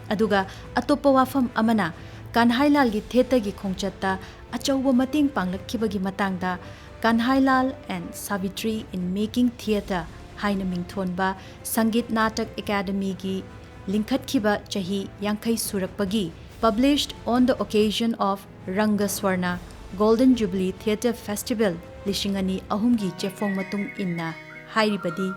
ꯑꯗꯨꯒ ꯑꯇꯣꯞꯄ ꯋꯥꯐꯝ ꯑꯃꯅ, ꯀꯟꯍꯩꯂꯥꯜꯒꯤ ꯊꯤꯌꯦꯇꯔꯒꯤ ꯈꯣꯡꯆꯠꯇ ꯑꯆꯧꯕ ꯃꯇꯦꯡ ꯄꯥꯡꯂꯛꯈꯤꯕꯒꯤ ꯃꯇꯥꯡꯗ Kanhailal and Savitri in Making Theatre ꯍꯥꯏꯅ ꯃꯤꯡꯊꯣꯟꯕ ꯁꯪꯒꯤꯠ ꯅꯥꯇꯛ ꯑꯦꯀꯥꯗꯃꯤꯒꯤ ꯂꯤꯡꯈꯠꯈꯤꯕ ꯆꯍꯤ ꯌꯥꯡꯈꯩ ꯁꯨꯔꯛꯄꯒꯤ Published on the occasion of Ranga Swarna Golden Jubilee Theatre Festival ꯂꯤꯁꯤꯡ ꯑꯅꯤ ꯑꯍꯨꯝꯒꯤ ꯆꯦꯐꯣꯡ ꯃꯇꯨꯡ ꯏꯟꯅ ꯍꯥꯏꯔꯤꯕꯗꯤ,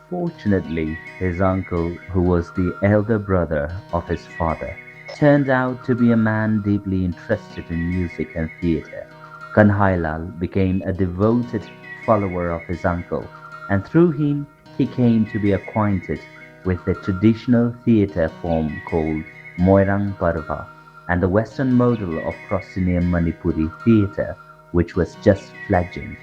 Fortunately, his uncle, who was the elder brother of his father, turned out to be a man deeply interested in music and theatre. Kanhailal became a devoted follower of his uncle, and through him, he came to be acquainted with the traditional theatre form called Moirang Parva and the Western model of proscenium Manipuri theatre, which was just fledgling.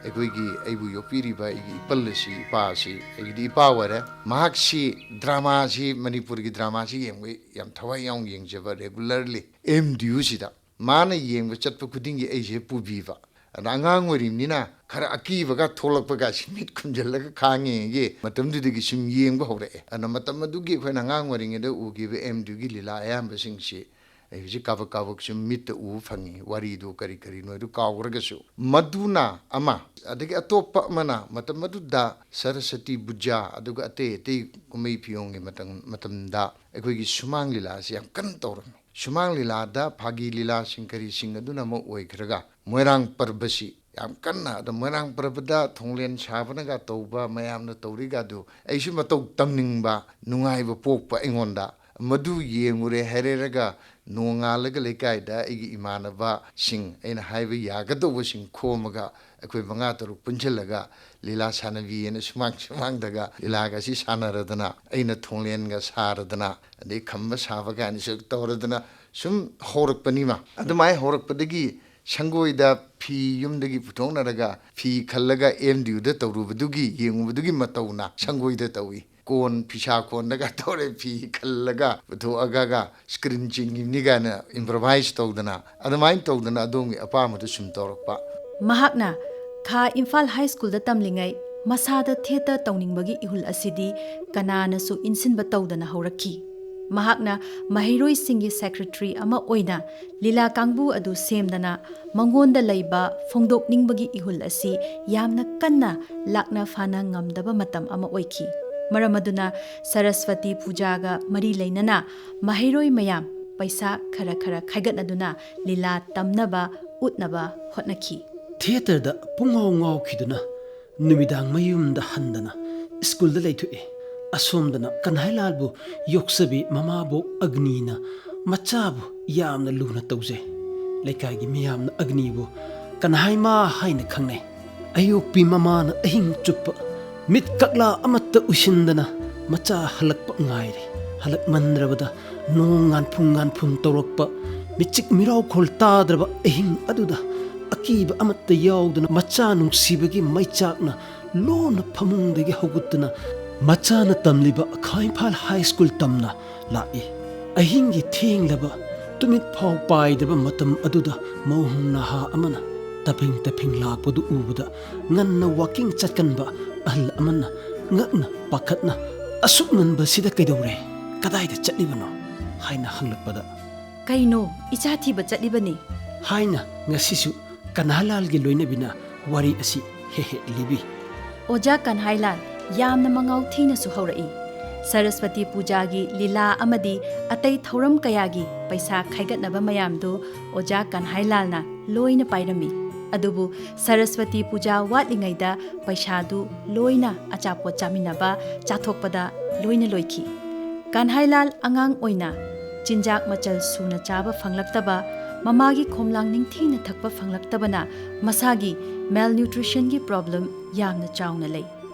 ꯑꯩꯈꯣꯏꯒꯤ ꯑꯩꯕꯨ ꯌꯣꯛꯄꯤꯔꯤꯕ ꯑꯩꯒꯤ ꯏꯄꯜ ꯑꯁꯤ, ꯏꯄꯥ ꯑꯁꯤ ꯑꯩꯒꯤꯗꯤ ꯏꯄꯥ ꯑꯣꯏꯔꯦ꯫ ꯃꯍꯥꯛꯁꯤ ꯗ꯭ꯔꯃꯥꯁꯤ, ꯃꯅꯤꯄꯨꯔꯒꯤ ꯗ꯭ꯔꯃꯥꯁꯤ ꯌꯦꯡꯕ ꯌꯥꯝ ꯊꯋꯥꯏ ꯌꯥꯎꯅ ꯌꯦꯡꯖꯕ, ꯔꯦꯒꯨꯂꯔꯂꯤ ꯑꯦꯝ ꯗꯤ ꯌꯨꯁꯤꯗ ꯃꯥꯅ ꯌꯦꯡꯕ ꯆꯠꯄ ꯈꯨꯗꯤꯡꯒꯤ ꯑꯩꯁꯦ ꯄꯨꯕꯤꯕ꯫ ꯑꯗ ꯑꯉꯥꯡ ꯑꯣꯏꯔꯤꯕꯅꯤꯅ ꯈꯔ ꯑꯀꯤꯕꯒ ꯊꯣꯛꯂꯛꯄꯒꯁꯤ ꯃꯤꯠ ꯈꯨꯝꯖꯤꯜꯂꯒ ꯈꯥꯡꯉꯦꯒꯤ ꯃꯇꯝꯗꯨꯗꯒꯤ ꯁꯨꯝ ꯌꯦꯡꯕ ꯍꯧꯔꯛꯑꯦ꯫ ꯑꯗ ꯃꯇꯝ ꯑꯗꯨꯒꯤ ꯑꯩꯈꯣꯏꯅ ꯑꯉꯥꯡ ꯑꯣꯏꯔꯤꯉꯩꯗ ꯎꯈꯤꯕ ꯑꯦꯝ ꯗꯤ ꯌꯨꯒꯤ ꯂꯤꯂꯥ ꯑꯌꯥꯝꯕꯁꯤꯡꯁꯤ ꯑꯩ ꯍꯧꯖꯤꯛ ꯀꯥꯕꯛ ꯀꯥꯕꯛ ꯁꯨꯝ ꯃꯤꯠꯇ ꯎꯕ ꯐꯪꯉꯤ꯫ ꯋꯥꯔꯤꯗꯨ ꯀꯔꯤ ꯀꯔꯤꯅꯣ ꯑꯗꯨ ꯀꯥꯎꯈ꯭ꯔꯒꯁꯨ, ꯃꯗꯨꯅ ꯑꯃ꯫ ꯑꯗꯒꯤ ꯑꯇꯣꯞꯄ ꯑꯃꯅ, ꯃꯇꯝ ꯑꯗꯨꯗ ꯁꯔꯁꯇꯤ ꯄꯨꯖꯥ ꯑꯗꯨꯒ ꯑꯇꯩ ꯑꯇꯩ ꯀꯨꯝꯍꯩ ꯐꯤꯌꯣꯡꯒꯤ ꯃꯇꯝ, ꯃꯇꯝꯗ ꯑꯩꯈꯣꯏꯒꯤ ꯁꯨꯃꯥꯡ ꯂꯤꯂꯥꯁꯤ ꯌꯥꯝ ꯀꯟꯅ ꯇꯧꯔꯝꯃꯤ꯫ ꯁꯨꯃꯥꯡ ꯂꯤꯂꯥꯗ ꯐꯥꯒꯤ ꯂꯤꯂꯥꯁꯤꯡ ꯀꯔꯤꯁꯤꯡ ꯑꯗꯨꯅ ꯑꯃ ꯑꯣꯏꯈ꯭ꯔꯒ, ꯃꯣꯏꯔꯥꯡ ꯄꯔꯕꯁꯤ ꯌꯥꯝ ꯀꯟꯅ, ꯑꯗ ꯃꯣꯏꯔꯥꯡ ꯄꯔꯕꯗ ꯊꯣꯡꯂꯦꯟ ꯁꯥꯕꯅꯒ ꯇꯧꯕ, ꯃꯌꯥꯝꯅ ꯇꯧꯔꯤꯒꯗꯨ ꯑꯩꯁꯨ ꯃꯇꯧ ꯇꯝꯅꯤꯡꯕ, ꯅꯨꯡꯉꯥꯏꯕ ꯄꯣꯛꯄ ꯑꯩꯉꯣꯟꯗ꯫ ꯃꯗꯨ ꯌꯦꯡꯉꯨꯔꯦ ꯍꯥꯏꯔꯦꯔꯒ, ꯅꯣꯡꯉꯥꯜꯂꯒ ꯂꯩꯀꯥꯏꯗ ꯑꯩꯒꯤ ꯏꯃꯥꯟꯅꯕꯁꯤꯡ, ꯑꯩꯅ ꯍꯥꯏꯕ ꯌꯥꯒꯗꯧꯕꯁꯤꯡ ꯈꯣꯝꯃꯒ, ꯑꯩꯈꯣꯏ ꯃꯉꯥ ꯇꯔꯨꯛ ꯄꯨꯟꯁꯤꯜꯂꯒ ꯂꯤꯂꯥ ꯁꯥꯟꯅꯕꯤꯑꯅ ꯁꯨꯃꯥꯡ ꯁꯨꯃꯥꯡꯗꯒ ꯂꯤꯂꯥꯒꯁꯤ ꯁꯥꯟꯅꯔꯗꯅ, ꯑꯩꯅ ꯊꯣꯡꯂꯦꯟꯒ ꯁꯥꯔꯗꯅ, ꯑꯗꯩ ꯈꯝꯕ ꯁꯥꯕ ꯀꯥꯏꯅꯁꯨ ꯇꯧꯔꯗꯅ ꯁꯨꯝ ꯍꯧꯔꯛꯄꯅꯤꯃ꯫ ꯑꯗꯨꯃꯥꯏꯅ ꯍꯧꯔꯛꯄꯗꯒꯤ ꯁꯪꯒꯣꯏꯗ ꯐꯤ ꯌꯨꯝꯗꯒꯤ ꯄꯨꯊꯣꯛꯅꯔꯒ ꯐꯤ ꯈꯜꯂꯒ ꯑꯦꯝ ꯗꯤ ꯌꯨꯗ ꯇꯧꯔꯨꯕꯗꯨꯒꯤ, ꯌꯦꯡꯉꯨꯕꯗꯨꯒꯤ ꯃꯇꯧꯅ ꯁꯪꯒꯣꯏꯗ ꯇꯧꯏ꯫ ꯀꯣꯟ ꯐꯤꯁꯥ ꯀꯣꯟꯗꯒ ꯇꯧꯔꯦ, ꯐꯤ ꯈꯜꯂꯒ ꯄꯨꯊꯣꯛꯑꯒ ꯁ꯭ꯀ꯭ꯔꯤꯟ ꯆꯤꯡꯉꯤꯕꯅꯤ ꯀꯥꯏꯅ ꯏꯝꯄ꯭ꯔꯣꯚꯥꯏꯁ ꯇꯧꯗꯅ, ꯑꯗꯨꯃꯥꯏꯅ ꯇꯧꯗꯅ ꯑꯗꯣꯝꯒꯤ ꯑꯄꯥꯝꯕꯗꯨ ꯁꯨꯝ ꯇꯧꯔꯛꯄ꯫ ꯃꯍꯥꯛꯅ ꯈꯥ ꯏꯝꯐꯥꯜ ꯍꯥꯏ ꯁ꯭ꯀꯨꯜꯗ ꯇꯝꯂꯤꯉꯩ ꯃꯁꯥꯗ ꯊꯤꯌꯦꯇꯔ ꯇꯧꯅꯤꯡꯕꯒꯤ ꯏꯍꯨꯜ ꯑꯁꯤꯗꯤ ꯀꯅꯥꯅꯁꯨ ꯏꯟꯁꯤꯟꯕ ꯇꯧꯗꯅ ꯍꯧꯔꯛꯈꯤ꯫ ꯃꯍꯥꯛꯅ ꯃꯍꯩꯔꯣꯏꯁꯤꯡꯒꯤ ꯁꯦꯀ꯭ꯔꯦꯇꯔꯤ ꯑꯃ ꯑꯣꯏꯅ ꯂꯤꯂꯥ ꯀꯥꯡꯕꯨ ꯑꯗꯨ ꯁꯦꯝꯗꯅ ꯃꯉꯣꯟꯗ ꯂꯩꯕ ꯐꯣꯡꯗꯣꯛꯅꯤꯡꯕꯒꯤ ꯏꯍꯨꯜ ꯑꯁꯤ ꯌꯥꯝꯅ ꯀꯟꯅ ꯂꯥꯛꯅ ꯐꯥꯅ ꯉꯝꯗꯕ ꯃꯇꯝ ꯑꯃ ꯑꯣꯏꯈꯤ꯫ ꯃꯔꯝ ꯑꯗꯨꯅ ꯁꯔꯁꯋꯇꯤ ꯄꯨꯖꯥꯒ ꯃꯔꯤ ꯂꯩꯅꯅ ꯃꯍꯩꯔꯣꯏ ꯃꯌꯥꯝ ꯄꯩꯁꯥ ꯈꯔ ꯈꯔ ꯈꯥꯏꯒꯠꯅꯗꯨꯅ ꯂꯤꯂꯥ ꯇꯝꯅꯕ ꯎꯠꯅꯕ ꯍꯣꯠꯅꯈꯤ꯫ ꯊꯤꯌꯦꯇꯔꯗ ꯄꯨꯡꯉꯥꯎ ꯉꯥꯎꯈꯤꯗꯨꯅ ꯅꯨꯃꯤꯗꯥꯡ ꯃꯌꯨꯝꯗ ꯍꯟꯗꯅ ꯁ꯭ꯀꯨꯜꯗ ꯂꯩꯊꯣꯛꯏ꯫ ꯑꯁꯣꯝꯗꯅ ꯀꯟꯍꯥꯏꯂꯥꯜꯕꯨ ꯌꯣꯛꯆꯕꯤ ꯃꯃꯥꯕꯣꯛ ꯑꯒꯅꯤꯅ ꯃꯆꯥꯕꯨ ꯌꯥꯝꯅ ꯂꯨꯅ ꯇꯧꯖꯩ꯫ ꯂꯩꯀꯥꯏꯒꯤ ꯃꯤꯌꯥꯝꯅ ꯑꯒꯅꯤꯕꯨ ꯀꯟꯍꯥꯏꯃꯥ ꯍꯥꯏꯅ ꯈꯪꯅꯩ꯫ ꯑꯌꯣꯛꯄꯤ ꯃꯃꯥꯅ ꯑꯍꯤꯡ ꯆꯨꯞꯄ ꯃꯤꯠ ꯀꯛꯂꯥ ꯑꯃꯠꯇ ꯎꯏꯁꯤꯟꯗꯅ ꯃꯆꯥ ꯍꯜꯂꯛꯄ ꯉꯥꯏꯔꯤ꯫ ꯍꯜꯂꯛꯃꯟꯗ꯭ꯔꯕꯗ ꯅꯣꯡ ꯉꯥꯟꯐꯨꯡ ꯉꯥꯟꯐꯨꯡ ꯇꯧꯔꯛꯄ, ꯃꯤꯆꯤꯛ ꯃꯤꯔꯥꯎꯈꯣꯜ ꯇꯥꯗ꯭ꯔꯕ ꯑꯍꯤꯡ ꯑꯗꯨꯗ ꯑꯀꯤꯕ ꯑꯃꯠꯇ ꯌꯥꯎꯗꯅ ꯃꯆꯥ ꯅꯨꯡꯁꯤꯕꯒꯤ ꯃꯩꯆꯥꯛꯅ ꯂꯣꯟꯅ ꯐꯃꯨꯡꯗꯒꯤ ꯍꯧꯒꯠꯇꯨꯅ ꯃꯆꯥꯅ ꯇꯝꯂꯤꯕ ꯈꯥ ꯏꯝꯐꯥꯜ ꯍꯥꯏ ꯁ꯭ꯀꯨꯜ ꯇꯝꯅ ꯂꯥꯛꯏ꯫ ꯑꯍꯤꯡꯒꯤ ꯊꯦꯡꯂꯕ ꯇꯨꯃꯤꯠ ꯐꯥꯎ ꯄꯥꯏꯗꯕ ꯃꯇꯝ ꯑꯗꯨꯗ ꯃꯧ ꯅꯍꯥ ꯑꯃꯅ ꯇꯞꯐꯤꯡ ꯇꯞꯐꯤꯡ ꯂꯥꯛꯄꯗꯨ ꯎꯕꯗ ꯉꯟꯅ ꯋꯥꯀꯤꯡ ꯆꯠꯀꯟꯕ ꯑꯍꯜ ꯑꯃꯅ ꯉꯛꯅ ꯄꯥꯈꯠꯅ "ꯑꯁꯨꯛ ꯉꯟꯕꯁꯤꯗ ꯀꯩꯗꯧꯔꯦ? ꯀꯗꯥꯏꯗ ꯆꯠꯂꯤꯕꯅꯣ?" ꯍꯥꯏꯅ ꯍꯪꯂꯛꯄꯗ, "ꯀꯩꯅꯣ, ꯏꯆꯥ ꯊꯤꯕ ꯆꯠꯂꯤꯕꯅꯤ" ꯍꯥꯏꯅ ꯉꯁꯤꯁꯨ ꯀꯟꯍꯥꯏꯂꯥꯜꯒꯤ ꯂꯣꯏꯅꯕꯤꯅ ꯋꯥꯔꯤ ꯑꯁꯤ ꯍꯦꯛ ꯍꯦꯛ ꯂꯤꯕꯤ꯫ ꯑꯣꯖꯥ ꯀꯟꯍꯥꯏꯂꯥꯜ ꯌꯥꯝꯅ ꯃꯉꯥꯎ ꯊꯤꯅꯁꯨ ꯍꯧꯔꯛꯏ꯫ ꯁꯔꯁꯋꯇꯤ ꯄꯨꯖꯥꯒꯤ ꯂꯤꯂꯥ ꯑꯃꯗꯤ ꯑꯇꯩ ꯊꯧꯔꯝ ꯀꯌꯥꯒꯤ ꯄꯩꯁꯥ ꯈꯥꯏꯒꯠꯅꯕ ꯃꯌꯥꯝꯗꯨ ꯑꯣꯖꯥ ꯀꯟꯍꯥꯏꯂꯥꯜꯅ ꯂꯣꯏꯅ ꯄꯥꯏꯔꯝꯃꯤ꯫ ꯑꯗꯨꯕꯨ ꯁꯔꯁꯋꯇꯤ ꯄꯨꯖꯥ ꯋꯥꯠꯂꯤꯉꯩꯗ ꯄꯩꯁꯥꯗꯨ ꯂꯣꯏꯅ ꯑꯆꯥꯄꯣꯠ ꯆꯥꯃꯤꯟꯅꯕ, ꯆꯥꯊꯣꯛꯄꯗ ꯂꯣꯏꯅ ꯂꯣꯏꯈꯤ꯫ ꯀꯟꯍꯥꯏꯂꯥꯜ ꯑꯉꯥꯡ ꯑꯣꯏꯅ ꯆꯤꯟꯖꯥꯛ ꯃꯆꯜ ꯁꯨꯅ ꯆꯥꯕ ꯐꯪꯂꯛꯇꯕ, ꯃꯃꯥꯒꯤ ꯈꯣꯝꯂꯥꯡ ꯅꯤꯡꯊꯤꯅ ꯊꯛꯄ ꯐꯪꯂꯛꯇꯕꯅ ꯃꯁꯥꯒꯤ ꯃꯦꯜꯅ꯭ꯌꯨꯇ꯭ꯔꯤꯁꯟꯒꯤ ꯄ꯭ꯔꯣꯕ꯭ꯂꯦꯝ ꯌꯥꯝꯅ ꯆꯥꯎꯅ ꯂꯩ꯫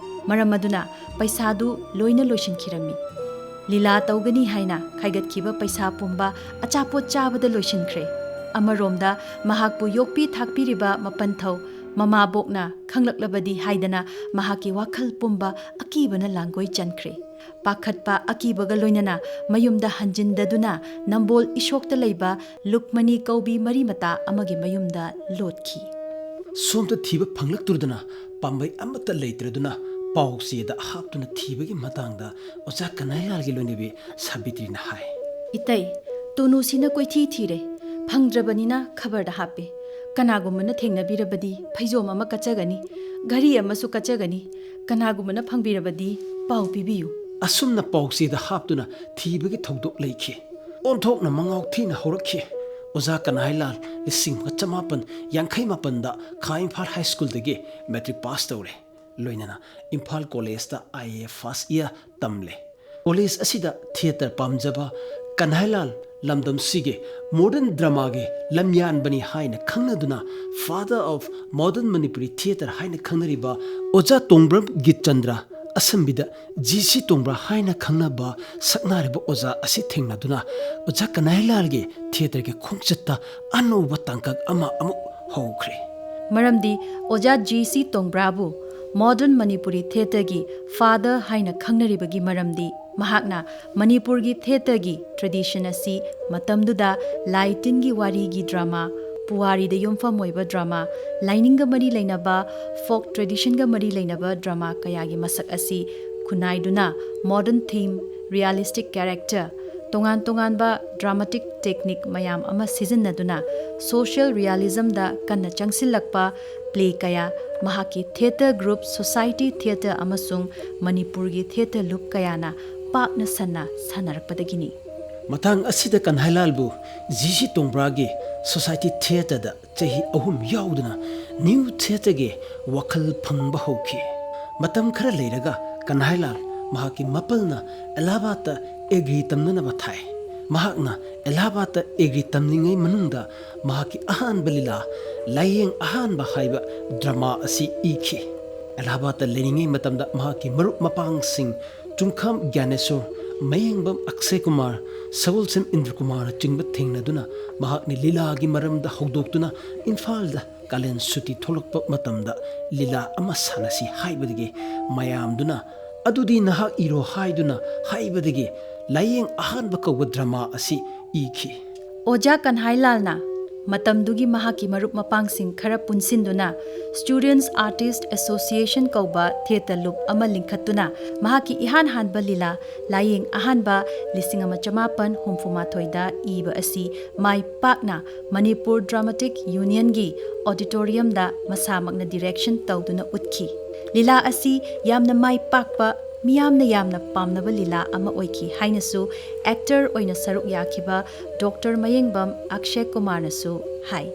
ꯃꯔꯝ ꯑꯗꯨꯅ ꯄꯩꯁꯥꯗꯨ ꯂꯣꯏꯅ ꯂꯣꯏꯁꯤꯟꯈꯤꯔꯝꯃꯤ꯫ ꯂꯤꯂꯥ ꯇꯧꯒꯅꯤ ꯍꯥꯏꯅ ꯈꯥꯏꯒꯠꯈꯤꯕ ꯄꯩꯁꯥ ꯄꯨꯝꯕ ꯑꯆꯥꯄꯣꯠ ꯆꯥꯕꯗ ꯂꯣꯏꯁꯤꯟꯈ꯭ꯔꯦ꯫ ꯑꯃꯔꯣꯝꯗ ꯃꯍꯥꯛꯄꯨ ꯌꯣꯛꯄꯤ ꯊꯥꯛꯄꯤꯔꯤꯕ ꯃꯄꯟꯊꯧ ꯃꯃꯥꯕꯣꯛꯅ ꯈꯪꯂꯛꯂꯕꯗꯤ ꯍꯥꯏꯗꯅ ꯃꯍꯥꯛꯀꯤ ꯋꯥꯈꯜ ꯄꯨꯝꯕ ꯑꯀꯤꯕꯅ ꯂꯥꯡꯒꯣꯏ ꯆꯟꯈ꯭ꯔꯦ꯫ ꯄꯥꯈꯠꯄ ꯑꯀꯤꯕꯒ ꯂꯣꯏꯅꯅ ꯃꯌꯨꯝꯗ ꯍꯟꯖꯤꯟꯗꯗꯨꯅ ꯅꯝꯕꯣꯜ ꯏꯁꯣꯛꯇ ꯂꯩꯕ ꯂꯨꯛꯃꯅꯤ ꯀꯧꯕꯤ ꯃꯔꯤ ꯃꯇꯥ ꯑꯃꯒꯤ ꯃꯌꯨꯝꯗ ꯂꯣꯠꯈꯤ꯫ ꯁꯣꯝꯗ ꯊꯤꯕ ꯐꯪꯂꯛꯇ꯭ꯔꯗꯨꯅ ꯄꯥꯝꯕꯩ ꯑꯃꯠꯇ ꯂꯩꯇ꯭ꯔꯗꯨꯅ ꯄꯥꯎꯆꯦꯗ ꯍꯥꯞꯇꯨꯅ ꯊꯤꯕꯒꯤ ꯃꯇꯥꯡꯗ ꯑꯣꯖꯥ ꯀꯅꯥꯏꯂꯥꯜꯒꯤ ꯂꯣꯏꯅꯕꯤ ꯁꯥꯕꯤꯇ꯭ꯔꯤꯅ ꯍꯥꯏ꯫ ꯏꯇꯩ, ꯇꯣꯅꯨꯁꯤꯅ ꯀꯣꯏꯊꯤ ꯊꯤꯔꯦ, ꯐꯪꯗ꯭ꯔꯕꯅꯤꯅ ꯈꯕꯔꯗ ꯍꯥꯞꯄꯦ꯫ ꯀꯅꯥꯒꯨꯝꯕꯅ ꯊꯦꯡꯅꯕꯤꯔꯕꯗꯤ ꯐꯩꯖꯣꯝ ꯑꯃ ꯀꯠꯆꯒꯅꯤ, ꯘꯔꯤ ꯑꯃꯁꯨ ꯀꯠꯆꯒꯅꯤ꯫ ꯀꯅꯥꯒꯨꯝꯕꯅ ꯐꯪꯕꯤꯔꯕꯗꯤ ꯄꯥꯎ ꯄꯤꯕꯤꯌꯨ꯫ ꯑꯁꯨꯝꯅ ꯄꯥꯎꯆꯦꯗ ꯍꯥꯞꯇꯨꯅ ꯊꯤꯕꯒꯤ ꯊꯧꯗꯣꯛ ꯂꯩꯈꯤ꯫ ꯑꯣꯟꯊꯣꯛꯅ ꯃꯉꯥꯎ ꯊꯤꯅ ꯍꯧꯔꯛꯈꯤ꯫ ꯑꯣꯖꯥ ꯀꯅꯥꯏꯂꯥꯜ ꯂꯤꯁꯤꯡ ꯑꯃꯒ ꯆꯃꯥꯄꯟ ꯌꯥꯡꯈꯩ ꯃꯥꯄꯟꯗ ꯈꯥ ꯏꯝꯐꯥꯜ ꯍꯥꯏ ꯁ꯭ꯀꯨꯜꯗꯒꯤ ꯃꯦꯇ꯭ꯔꯤꯛ ꯄꯥꯁ ꯇꯧꯔꯦ꯫ ꯂꯣꯏꯅꯅ ꯏꯝꯐꯥꯜ ꯀꯣꯂꯦꯖꯇ ꯑꯥꯏ ꯑꯦ ꯐꯥꯔꯁ ꯏꯌꯥꯔ ꯇꯝꯂꯦ꯫ ꯀꯣꯂꯦꯖ ꯑꯁꯤꯗ ꯊꯤꯌꯦꯇꯔ ꯄꯥꯝꯖꯕ ꯀꯟꯍꯥꯏꯂꯥꯜ ꯂꯝꯗꯝꯁꯤꯒꯤ ꯃꯣꯗꯔꯟ ꯗ꯭ꯔꯃꯥꯒꯤ ꯂꯝꯌꯥꯟꯕꯅꯤ ꯍꯥꯏꯅ ꯈꯪꯅꯗꯨꯅ Father of Modern Manipuri Theatre ꯍꯥꯏꯅ ꯈꯪꯅꯔꯤꯕ ꯑꯣꯖꯥ ꯇꯣꯡꯕ꯭ꯔꯝ ꯒꯤꯠꯆꯟꯗ꯭ꯔ, ꯑꯁꯝꯕꯤꯗ ꯖꯤ ꯁꯤ ꯇꯣꯡꯕ꯭ꯔꯥ ꯍꯥꯏꯅ ꯈꯪꯅꯕ ꯁꯛꯅꯥꯏꯔꯕ ꯑꯣꯖꯥ ꯑꯁꯤ ꯊꯦꯡꯅꯗꯨꯅ ꯑꯣꯖꯥ ꯀꯟꯍꯥꯏꯂꯥꯜꯒꯤ ꯊꯤꯌꯦꯇꯔꯒꯤ ꯈꯣꯡꯆꯠꯇ ꯑꯅꯧꯕ ꯇꯥꯡꯀꯛ ꯑꯃ ꯑꯃꯨꯛ ꯍꯧꯈ꯭ꯔꯦ꯫ ꯃꯔꯝꯗꯤ ꯑꯣꯖꯥ ꯖꯤ ꯁꯤ ꯇꯣꯡꯕ꯭ꯔꯥꯕꯨ ꯃꯣꯗꯔꯟ ꯃꯅꯤꯄꯨꯔꯤ ꯊꯤꯌꯦꯇꯔꯒꯤ ꯐꯥꯗꯔ ꯍꯥꯏꯅ ꯈꯪꯅꯔꯤꯕꯒꯤ ꯃꯔꯝꯗꯤ ꯃꯍꯥꯛꯅ ꯃꯅꯤꯄꯨꯔꯒꯤ ꯊꯤꯌꯦꯇꯔꯒꯤ ꯇ꯭ꯔꯦꯗꯤꯁꯟ ꯑꯁꯤ ꯃꯇꯝꯗꯨꯗ ꯂꯥꯏ ꯇꯤꯟꯒꯤ ꯋꯥꯔꯤꯒꯤ ꯗ꯭ꯔꯃꯥ, ꯄꯨꯋꯥꯔꯤꯗ ꯌꯨꯝꯐꯝ ꯑꯣꯏꯕ ꯗ꯭ꯔꯃꯥ, ꯂꯥꯏꯅꯤꯡꯒ ꯃꯔꯤ ꯂꯩꯅꯕ, ꯐꯣꯛ ꯇ꯭ꯔꯦꯗꯤꯁꯟꯒ ꯃꯔꯤ ꯂꯩꯅꯕ ꯗ꯭ꯔꯃꯥ ꯀꯌꯥꯒꯤ ꯃꯁꯛ ꯑꯁꯤ ꯈꯨꯟꯅꯥꯏꯗꯨꯅ ꯃꯣꯗꯔꯟ ꯊꯤꯝ, ꯔꯤꯌꯦꯂꯤꯁꯇꯤꯛ ꯀꯦꯔꯦꯛꯇꯔ, ꯇꯣꯉꯥꯟ ꯇꯣꯉꯥꯟꯕ ꯗ꯭ꯔꯥꯃꯥꯇꯤꯛ ꯇꯦꯛꯅꯤꯛ ꯃꯌꯥꯝ ꯑꯃ ꯁꯤꯖꯤꯟꯅꯗꯨꯅ ꯁꯣꯁꯤꯌꯦꯜ ꯔꯤꯌꯦꯂꯤꯖꯝꯗ ꯀꯟꯅ ꯆꯪꯁꯤꯜꯂꯛꯄ ꯄ꯭ꯂꯦ ꯀꯌꯥ, ꯃꯍꯥꯛꯀꯤ ꯊꯤꯌꯦꯇꯔ ꯒ꯭ꯔꯨꯞ, ꯁꯣꯁꯥꯏꯇꯤ ꯊꯤꯌꯦꯇꯔ ꯑꯃꯁꯨꯡ ꯃꯅꯤꯄꯨꯔꯒꯤ ꯊꯤꯌꯦꯇꯔ ꯂꯨꯞ ꯀꯌꯥꯅ ꯄꯥꯛꯅ ꯁꯟꯅ ꯁꯥꯟꯅꯔꯛꯄꯗꯒꯤꯅꯤ꯫ ꯃꯇꯥꯡ ꯑꯁꯤꯗ ꯀꯟꯍꯥꯏꯂꯥꯜꯕꯨ ꯖꯤ ꯁꯤ ꯇꯣꯡꯕ꯭ꯔꯥꯒꯤ ꯁꯣꯁꯥꯏꯇꯤ ꯊꯤꯌꯦꯇꯔꯗ ꯆꯍꯤ ꯑꯍꯨꯝ ꯌꯥꯎꯗꯨꯅ ꯅ꯭ꯌꯨ ꯊꯤꯌꯦꯇꯔꯒꯤ ꯋꯥꯈꯜ ꯐꯪꯕ ꯍꯧꯈꯤ꯫ ꯃꯇꯝ ꯈꯔ ꯂꯩꯔꯒ ꯀꯟꯍꯥꯏꯂꯥꯜ ꯃꯍꯥꯛꯀꯤ ꯃꯄꯜꯅ ꯑꯦꯂꯥꯍꯥꯕꯥꯗꯇ ꯑꯦꯒ꯭ꯔꯤ ꯇꯝꯅꯅꯕ ꯊꯥꯏ꯫ ꯃꯍꯥꯛꯅ ꯑꯦꯂꯥꯍꯥꯕꯥꯗꯇ ꯑꯦꯒ꯭ꯔꯤ ꯇꯝꯂꯤꯉꯩ ꯃꯅꯨꯡꯗ ꯃꯍꯥꯛꯀꯤ ꯑꯍꯥꯟꯕ ꯂꯤꯂꯥ ꯂꯥꯏꯌꯦꯡ ꯑꯍꯥꯟꯕ ꯍꯥꯏꯕ ꯗ꯭ꯔꯃꯥ ꯑꯁꯤ ꯏꯈꯤ꯫ ꯑꯦꯂꯥꯍꯥꯕꯥꯗꯇ ꯂꯩꯔꯤꯉꯩ ꯃꯇꯝꯗ ꯃꯍꯥꯛꯀꯤ ꯃꯔꯨꯞ ꯃꯄꯥꯡꯁꯤꯡ ꯆꯨꯡꯈꯥꯝ ꯒ꯭ꯌꯥꯅꯦꯁꯣꯔ, ꯃꯌꯦꯡꯕꯝ ꯑꯛꯁꯦ ꯀꯨꯃꯥꯔ, ꯁꯒꯣꯜꯁꯦꯝ ꯏꯟꯗ꯭ꯔ ꯀꯨꯃꯥꯔꯅꯆꯤꯡꯕ ꯊꯦꯡꯅꯗꯨꯅ ꯃꯍꯥꯛꯅ ꯂꯤꯂꯥꯒꯤ ꯃꯔꯝꯗ ꯍꯧꯗꯣꯛꯇꯨꯅ ꯏꯝꯐꯥꯜꯗ ꯀꯥꯂꯦꯟ ꯁꯨꯇꯤ ꯊꯣꯛꯂꯛꯄ ꯃꯇꯝꯗ ꯂꯤꯂꯥ ꯑꯃ ꯁꯥꯟꯅꯁꯤ ꯍꯥꯏꯕꯗꯒꯤ ꯃꯌꯥꯝꯗꯨꯅ "ꯑꯗꯨꯗꯤ ꯅꯍꯥꯛ ꯏꯔꯣ" ꯍꯥꯏꯗꯨꯅ ꯍꯥꯏꯕꯗꯒꯤ ꯂꯥꯏꯌꯦꯡ ꯑꯍꯥꯟꯕ ꯀꯧꯕ ꯗ꯭ꯔꯃꯥ ꯑꯁꯤ ꯏꯈꯤ꯫ ꯑꯣꯖꯥ ꯀꯟꯍꯥꯏꯂꯥꯜꯅ ꯃꯇꯝꯗꯨꯒꯤ ꯃꯍꯥꯛꯀꯤ ꯃꯔꯨꯞ ꯃꯄꯥꯡꯁꯤꯡ ꯈꯔ ꯄꯨꯟꯁꯤꯟꯗꯨꯅ Students Artist Association ꯀꯧꯕ theatre ꯂꯨꯞ ꯑꯃ ꯂꯤꯡꯈꯠꯇꯨꯅ ꯃꯍꯥꯛꯀꯤ ꯏꯍꯥꯟ ꯍꯥꯟꯕ ꯂꯤꯂꯥ ꯂꯥꯏꯌꯦꯡ ꯑꯍꯥꯟꯕ ꯂꯤꯁꯤꯡ ꯑꯃ ꯆꯃꯥꯄꯟ ꯍꯨꯝꯐꯨ ꯃꯥꯊꯣꯏꯗ ꯏꯕ ꯑꯁꯤ ꯃꯥꯏ ꯄꯥꯛꯅ ꯃꯅꯤꯄꯨꯔ ꯗ꯭ꯔꯥꯃꯥꯇꯤꯛ ꯌꯨꯅꯤꯌꯟꯒꯤ auditoriumꯗ ꯃꯁꯥꯃꯛꯅ direction ꯇꯧꯗꯨꯅ ꯎꯠꯈꯤ꯫ ꯂꯤꯂꯥ ꯑꯁꯤ ꯌꯥꯝꯅ ꯃꯥꯏ ꯄꯥꯛꯄ, ꯃꯤꯌꯥꯝꯅ ꯌꯥꯝꯅ ꯄꯥꯝꯅꯕ ꯂꯤꯂꯥ ꯑꯃ ꯑꯣꯏꯈꯤ ꯍꯥꯏꯅꯁꯨ actor ꯑꯣꯏꯅ ꯁꯔꯨꯛ ꯌꯥꯈꯤꯕ ꯗꯣꯛꯇꯔ ꯃꯌꯦꯡꯕꯝ ꯑꯛꯁꯦ ꯀꯨꯃꯥꯔꯅꯁꯨ ꯍꯥꯏ꯫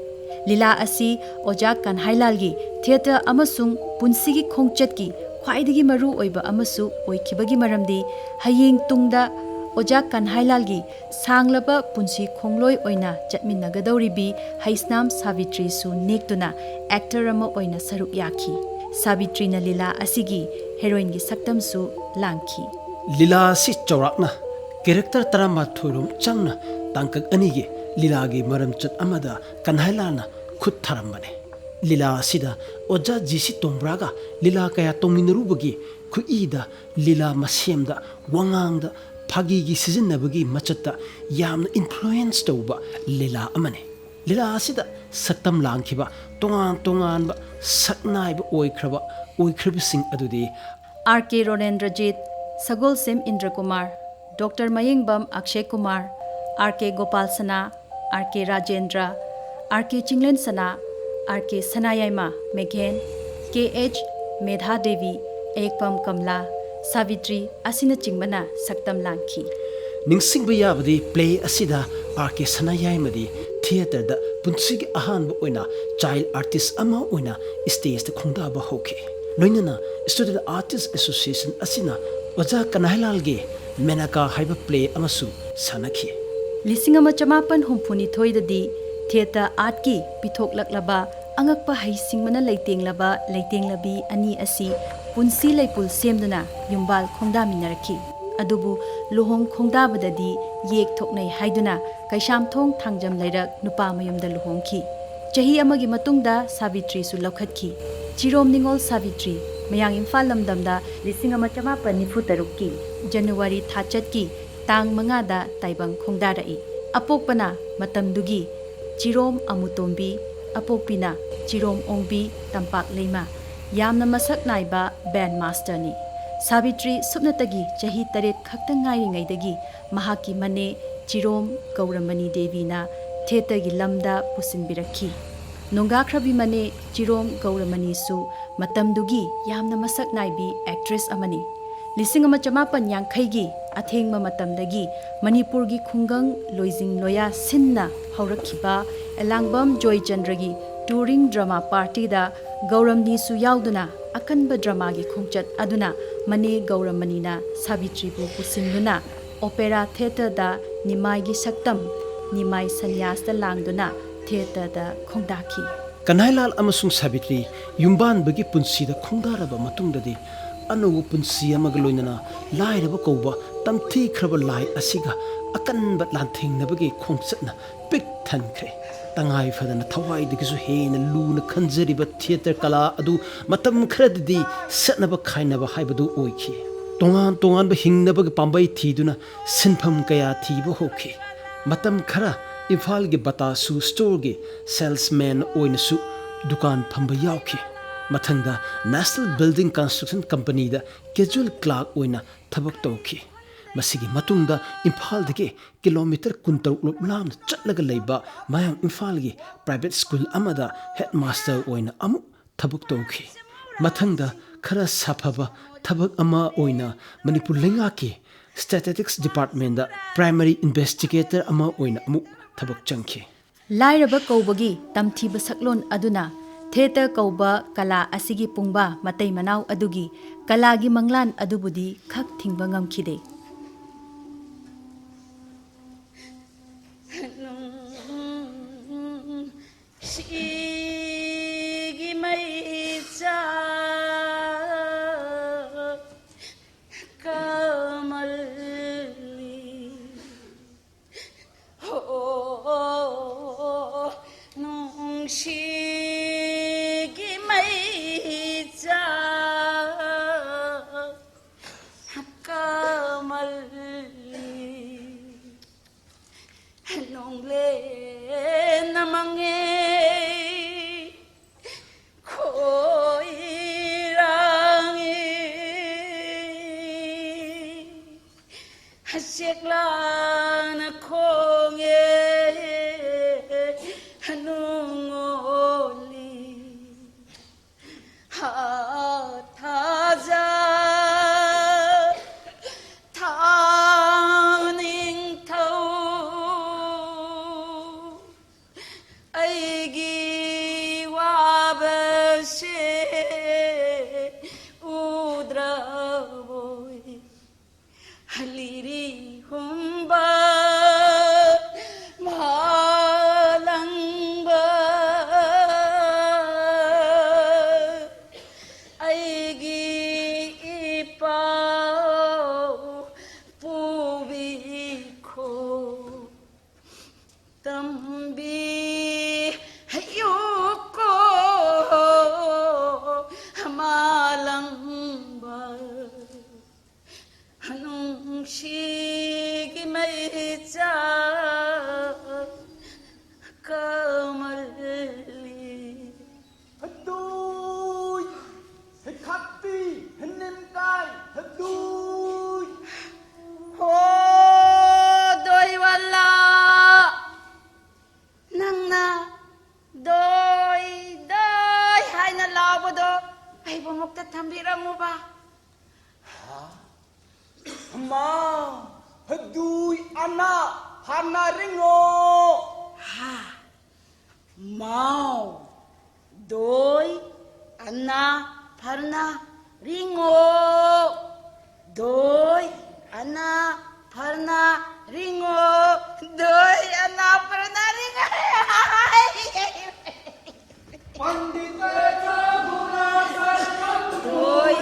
ꯂꯤꯂꯥ ꯑꯁꯤ ꯑꯣꯖꯥ ꯀꯟꯍꯥꯏꯂꯥꯜꯒꯤ theatre ꯑꯃꯁꯨꯡ ꯄꯨꯟꯁꯤꯒꯤ ꯈꯣꯡꯆꯠꯀꯤ ꯈ꯭ꯋꯥꯏꯗꯒꯤ ꯃꯔꯨ ꯑꯣꯏꯕ ꯑꯃꯁꯨ ꯑꯣꯏꯈꯤꯕꯒꯤ ꯃꯔꯝꯗꯤ ꯍꯌꯦꯡ ꯇꯨꯡꯗ ꯑꯣꯖꯥ ꯀꯟꯍꯥꯏꯂꯥꯜꯒꯤ ꯁꯥꯡꯂꯕ ꯄꯨꯟꯁꯤ ꯈꯣꯡꯂꯣꯏ ꯑꯣꯏꯅ ꯆꯠꯃꯤꯟꯅꯒꯗꯧꯔꯤꯕꯤ ꯍꯩꯁꯅꯥꯝ ꯁꯥꯕꯤꯇ꯭ꯔꯤꯁꯨ ꯅꯦꯛꯇꯨꯅ actor ꯑꯃ ꯑꯣꯏꯅ ꯁꯔꯨꯛ ꯌꯥꯈꯤ꯫ ꯁꯥꯕꯤꯇ꯭ꯔꯤꯅ ꯂꯤꯂꯥ ꯑꯁꯤꯒꯤ heroineꯒꯤ ꯁꯛꯇꯝꯁꯨ ꯂꯥꯡꯈꯤ꯫ ꯂꯤꯂꯥ ꯑꯁꯤ ꯆꯥꯎꯔꯥꯛꯅ character ꯇꯔꯥꯃꯥꯊꯣꯏ ꯔꯣꯝ ꯆꯪꯅ ꯇꯥꯡꯀꯛ ꯑꯅꯤꯒꯤ ꯂꯤꯂꯥꯒꯤ ꯃꯔꯝꯆꯠ ꯑꯃꯗ ꯀꯟꯍꯥꯏꯂꯥꯜꯅ ꯈꯨꯠ ꯊꯥꯔꯝꯕꯅꯤ꯫ ꯂꯤꯂꯥ ꯑꯁꯤꯗ ꯑꯣꯖꯥ ꯖꯤ ꯁꯤ ꯇꯣꯝꯕ꯭ꯔꯥꯒ ꯂꯤꯂꯥ ꯀꯌꯥ ꯇꯧꯃꯤꯟꯅꯔꯨꯕꯒꯤ ꯈꯨꯠꯏꯗ, ꯂꯤꯂꯥ ꯃꯁꯦꯝꯗ, ꯋꯥꯉꯥꯡꯗ, ꯐꯥꯒꯤꯒꯤ ꯁꯤꯖꯤꯟꯅꯕꯒꯤ ꯃꯆꯠꯇ ꯌꯥꯝꯅ influence ꯇꯧꯕ ꯂꯤꯂꯥ ꯑꯃꯅꯤ꯫ ꯂꯤꯂꯥ ꯑꯁꯤꯗ ꯁꯛꯇꯝ ꯂꯥꯡꯈꯤꯕ ꯇꯣꯉꯥꯟ ꯇꯣꯉꯥꯟꯕ ꯁꯛꯅꯥꯏꯕ ꯑꯣꯏꯈ꯭ꯔꯕ ꯑꯣꯏꯈ꯭ꯔꯕꯁꯤꯡ ꯑꯗꯨꯗꯤ ꯑꯥꯔ ꯀꯦ ꯔꯣꯅꯦꯟꯗ꯭ꯔꯖꯤꯠ, ꯁꯒꯣꯜꯁꯦꯝ ꯏꯟꯗ꯭ꯔꯀꯨꯃꯥꯔ, ꯗꯣꯛꯇꯔ ꯃꯌꯦꯡꯕꯝ ꯑꯛꯁꯦ ꯀꯨꯃꯥꯔ, ꯑꯥꯔ ꯀꯦ ꯒꯣꯄꯥꯜ ꯁꯅꯥ, ꯑꯥꯔ ꯀꯦ ꯔꯥꯖꯦꯟꯗ꯭ꯔ, ꯑꯥꯔ ꯀꯦ ꯆꯤꯡꯂꯦꯟ ꯁꯅꯥ, ꯑꯥꯔ ꯀꯦ ꯁꯅꯥꯌꯥꯏꯃ ꯃꯦꯘꯦꯟ, ꯀꯦ ꯑꯩꯆ ꯃꯦꯙꯥ ꯗꯦꯕꯤ, ꯑꯌꯦꯛꯄꯝ ꯀꯝꯂꯥ, ꯁꯥꯕꯤꯇ꯭ꯔꯤ ꯑꯁꯤꯅꯆꯤꯡꯕꯅ ꯁꯛꯇꯝ ꯂꯥꯡꯈꯤ꯫ ꯅꯤꯡꯁꯤꯡꯕ ꯌꯥꯕꯗꯤ play ꯑꯁꯤꯗ ꯑꯥꯔ ꯀꯦ ꯁꯅꯥꯌꯥꯏꯃꯗꯤ theatreꯗ ꯄꯨꯟꯁꯤꯒꯤ ꯑꯍꯥꯟꯕ ꯑꯣꯏꯅ child artist ꯑꯃ ꯑꯣꯏꯅ stageꯇ ꯈꯣꯡꯗꯥꯕ ꯍꯧꯈꯤ꯫ ꯂꯣꯏꯅꯅ Student Artist Association ꯑꯁꯤꯅ ꯑꯣꯖꯥ ꯀꯅꯥꯏꯂꯥꯜꯒꯤ ꯃꯦꯅꯀꯥ ꯍꯥꯏꯕ play ꯑꯃꯁꯨ ꯁꯥꯟꯅꯈꯤ꯫ ꯂꯤꯁꯤꯡ ꯑꯃ ꯆꯃꯥꯄꯟ ꯍꯨꯝꯐꯨꯅꯤꯊꯣꯏꯗꯗꯤ theatre artꯀꯤ ꯄꯤꯊꯣꯛꯂꯛꯂꯕ ꯑꯉꯛꯄ ꯍꯩꯁꯤꯡꯕꯅ ꯂꯩꯇꯦꯡꯂꯕ ꯂꯩꯇꯦꯡꯂꯕꯤ ꯑꯅꯤ ꯑꯁꯤ ꯄꯨꯟꯁꯤ ꯂꯩꯄꯨꯜ ꯁꯦꯝꯗꯨꯅ ꯌꯨꯝꯕꯥꯜ ꯈꯣꯡꯗꯥꯃꯤꯟꯅꯔꯛꯈꯤ꯫ ꯑꯗꯨꯕꯨ ꯂꯨꯍꯣꯡ ꯈꯣꯡꯗꯥꯕꯗꯗꯤ ꯌꯦꯛ ꯊꯣꯛꯅꯩ ꯍꯥꯏꯗꯨꯅ ꯀꯩꯁꯥꯝꯊꯣꯡ ꯊꯥꯡꯖꯝ ꯂꯩꯔꯛ ꯅꯨꯄꯥ ꯃꯌꯨꯝꯗ ꯂꯨꯍꯣꯡꯈꯤ꯫ ꯆꯍꯤ ꯑꯃꯒꯤ ꯃꯇꯨꯡꯗ ꯁꯥꯕꯤꯇ꯭ꯔꯤꯁꯨ ꯂꯧꯈꯠꯈꯤ꯫ ꯆꯤꯔꯣꯝ ꯅꯤꯉꯣꯜ ꯁꯥꯕꯤꯇ꯭ꯔꯤ ꯃꯌꯥꯡ ꯏꯝꯐꯥꯜ ꯂꯝꯗꯝꯗ ꯂꯤꯁꯤꯡ ꯑꯃ ꯆꯃꯥꯄꯟ ꯅꯤꯐꯨ ꯇꯔꯨꯛꯀꯤ ꯖꯅꯋꯥꯔꯤ ꯊꯥꯆꯠꯀꯤ ꯇꯥꯡ ꯃꯉꯥꯗ ꯇꯥꯏꯕꯪ ꯈꯣꯡꯗꯥꯔꯛꯏ꯫ ꯑꯄꯣꯛꯄꯅ ꯃꯇꯝꯗꯨꯒꯤ ꯆꯤꯔꯣꯝ ꯑꯃꯨꯇꯣꯝꯕꯤ, ꯑꯄꯣꯛꯄꯤꯅ ꯆꯤꯔꯣꯝ ꯑꯣꯡꯕꯤ, ꯇꯝꯄꯥꯛ ꯂꯩꯃ꯫ ꯌꯥꯝꯅ ꯃꯁꯛ ꯅꯥꯏꯕ band masterꯅꯤ꯫ ꯁꯥꯕꯤꯇ꯭ꯔꯤ ꯁꯨꯞꯅꯇꯒꯤ ꯆꯍꯤ ꯇꯔꯦꯠ ꯈꯛꯇ ꯉꯥꯏꯔꯤꯉꯩꯗꯒꯤ ꯃꯍꯥꯛꯀꯤ ꯃꯅꯦ ꯆꯤꯔꯣꯝ ꯒꯧꯔꯃꯅꯤ ꯗꯦꯕꯤꯅ theatreꯒꯤ ꯂꯝꯗ ꯄꯨꯁꯤꯟꯕꯤꯔꯛꯈꯤ꯫ ꯅꯣꯡꯒꯥꯈ꯭ꯔꯕꯤ ꯃꯅꯦ ꯆꯤꯔꯣꯝ ꯒꯧꯔꯃꯅꯤꯁꯨ ꯃꯇꯝꯗꯨꯒꯤ ꯌꯥꯝꯅ ꯃꯁꯛ ꯅꯥꯏꯕꯤ actress ꯑꯃꯅꯤ꯫ ꯂꯤꯁꯤꯡ ꯑꯃ ꯆꯃꯥꯄꯟ ꯌꯥꯡꯈꯩꯒꯤ ꯑꯊꯦꯡꯕ ꯃꯇꯝꯗꯒꯤ ꯃꯅꯤꯄꯨꯔꯒꯤ ꯈꯨꯡꯒꯪ ꯂꯣꯏꯖꯤꯡ ꯂꯣꯌꯥ ꯁꯤꯟꯅ ꯍꯧꯔꯛꯈꯤꯕ ꯑꯦꯂꯥꯡꯕꯝ ꯖꯣꯏꯆꯟꯗ꯭ꯔꯒꯤ touring drama partyꯗ ꯒꯧꯔꯃꯅꯤꯁꯨ ꯌꯥꯎꯗꯨꯅ ꯑꯀꯟꯕ dramaꯒꯤ ꯈꯣꯡꯆꯠ ꯑꯗꯨꯅ ꯃꯅꯦ ꯒꯧꯔꯃꯅꯤꯅ ꯁꯥꯕꯤꯇ꯭ꯔꯤꯕꯨ ꯄꯨꯁꯤꯟꯗꯨꯅ opera theatreꯗ ꯅꯤꯃꯥꯏꯒꯤ ꯁꯛꯇꯝ, ꯅꯤꯃꯥꯏ ꯁꯟꯌꯥꯁꯇ ꯂꯥꯡꯗꯨꯅ theatreꯗ ꯈꯣꯡꯗꯥꯈꯤ꯫ ꯀꯅꯥꯏꯂꯥꯜ ꯑꯃꯁꯨꯡ ꯁꯥꯕꯤꯇ꯭ꯔꯤ ꯌꯨꯝꯕꯥꯟꯕꯒꯤ ꯄꯨꯟꯁꯤꯗ ꯈꯣꯡꯗꯥꯔꯕ ꯃꯇꯨꯡꯗꯗꯤ ꯑꯅꯧꯕ ꯄꯨꯟꯁꯤ ꯑꯃꯒ ꯂꯣꯏꯅꯅ ꯂꯥꯏꯔꯕ ꯀꯧꯕ ꯇꯝꯊꯤꯈ꯭ꯔꯕ ꯂꯥꯏ ꯑꯁꯤꯒ ꯑꯀꯟꯕ ꯂꯥꯟꯊꯦꯡꯅꯕꯒꯤ ꯈꯣꯡꯆꯠꯅ ꯄꯤꯛ ꯊꯟꯈ꯭ꯔꯦ꯫ ꯇꯉꯥꯏ ꯐꯗꯅ ꯊꯋꯥꯏꯗꯒꯤꯁꯨ ꯍꯦꯟꯅ ꯂꯨꯅ ꯈꯟꯖꯔꯤꯕ theatre ꯀꯂꯥ ꯑꯗꯨ ꯃꯇꯝ ꯈꯔꯗꯗꯤ ꯁꯦꯠꯅꯕ ꯈꯥꯏꯅꯕ ꯍꯥꯏꯕꯗꯨ ꯑꯣꯏꯈꯤ꯫ ꯇꯣꯉꯥꯟ ꯇꯣꯉꯥꯟꯕ ꯍꯤꯡꯅꯕꯒꯤ ꯄꯥꯝꯕꯩ ꯊꯤꯗꯨꯅ ꯁꯤꯟꯐꯝ ꯀꯌꯥ ꯊꯤꯕ ꯍꯧꯈꯤ꯫ ꯃꯇꯝ ꯈꯔ ꯏꯝꯐꯥꯜꯒꯤ ꯕꯇꯥ shoe storeꯒꯤ salesman ꯑꯣꯏꯅꯁꯨ ꯗꯨꯀꯥꯟ ꯐꯝꯕ ꯌꯥꯎꯈꯤ꯫ ꯃꯊꯪꯗ National Building Construction Companyꯗ casual clerk ꯑꯣꯏꯅ ꯊꯕꯛ ꯇꯧꯈꯤ꯫ ꯃꯁꯤꯒꯤ ꯃꯇꯨꯡꯗ ꯏꯝꯐꯥꯜꯗꯒꯤ kilometre ꯀꯨꯟꯇꯔꯨꯛ ꯂꯣꯝ ꯂꯥꯞꯅ ꯆꯠꯂꯒ ꯂꯩꯕ ꯃꯌꯥꯡ ꯏꯝꯐꯥꯜꯒꯤ private school ꯑꯃꯗ headmaster ꯑꯣꯏꯅ ꯑꯃꯨꯛ ꯊꯕꯛ ꯇꯧꯈꯤ꯫ ꯃꯊꯪꯗ ꯈꯔ ꯁꯥꯐꯕ ꯊꯕꯛ ꯑꯃ ꯑꯣꯏꯅ ꯃꯅꯤꯄꯨꯔ ꯂꯩꯉꯥꯛꯀꯤ Statistics Departmentꯗ primary investigator ꯑꯃ ꯑꯣꯏꯅ ꯑꯃꯨꯛ ꯊꯕꯛ ꯆꯪꯈꯤ꯫ ꯂꯥꯏꯔꯕ ꯀꯧꯕꯒꯤ ꯇꯝꯊꯤꯕ ꯁꯛꯂꯣꯟ ꯑꯗꯨꯅ theatre ꯀꯧꯕ ꯀꯂꯥ ꯑꯁꯤꯒꯤ ꯄꯨꯡꯕꯥ ꯃꯇꯩ ꯃꯅꯥꯎ ꯑꯗꯨꯒꯤ ꯀꯂꯥꯒꯤ ꯃꯪꯂꯥꯟ ꯑꯗꯨꯕꯨꯗꯤ ꯈꯛ ꯊꯤꯡꯕ ꯉꯝꯈꯤꯗꯦ꯫ ꯁꯤꯒꯤ ꯃꯩꯆꯥꯛ ꯀꯃꯜꯂꯤ꯫ ꯍꯣ, ꯅꯨꯡꯁꯤꯒꯤ ꯃꯩꯆꯥꯛ ꯀꯃꯜꯂꯤ꯫ ꯅꯣꯡꯂꯦꯟ ꯅ ꯈꯣꯡꯉꯦ ꯅꯨꯡꯉꯣꯜꯂꯤ꯫ ꯍꯥꯊꯥꯖ ꯊꯥꯅꯤꯡꯊꯧ ꯑꯩꯒꯤ ꯋꯥꯕꯁꯦ ꯎꯗ꯭ꯔꯕꯣꯏ? ꯂꯤꯔꯤ ꯍꯨꯝꯕ ꯃꯥꯂꯪꯕ ꯑꯩꯒꯤ ꯏꯄꯥꯎ ꯄꯨꯕꯤꯈꯣ꯫ ꯇꯝꯕꯤꯌꯨꯀꯣ ꯃꯥꯂꯪꯕ ꯅꯨꯡꯁꯤꯒꯤ ꯃꯩꯆꯥꯛ ꯀꯃꯜꯂꯤ꯫ ꯑꯗꯨꯏ ꯍꯩꯈꯥꯛꯄꯤ ꯍꯟꯅꯦꯝꯀꯥꯏ ꯑꯗꯨꯏ꯫ ꯍꯣ ꯗꯣꯏꯋꯥꯂꯥ, ꯅꯪꯅ ꯗꯣꯏ ꯗꯣꯏ ꯍꯥꯏꯅ ꯂꯥꯎꯕꯗꯣ ꯑꯩꯕꯨ ꯑꯃꯨꯛꯇ ꯊꯝꯕꯤꯔꯝꯃꯨꯕ꯫ ꯍꯥ? ꯃꯥ ꯑꯗꯨꯏ ꯑꯅꯥ ꯐꯥꯅꯔꯤꯉꯣ꯫ ꯍꯥ? ꯃꯥꯎ ꯗꯣꯏ ꯑꯅꯥ ꯐꯔꯅ ꯔꯤꯡꯉꯣ꯫ ꯗꯣꯏ ꯑꯅꯥ ꯐꯔꯅ ꯔꯤꯡꯉꯣ꯫ ꯗꯣꯏ ꯑꯅꯥ ꯐꯔꯅ ꯔꯤꯡꯉꯣ꯫ ꯄꯟꯗꯤꯇ ꯆꯥꯒꯨꯅ ꯁꯔꯄꯟ ꯗꯣꯏ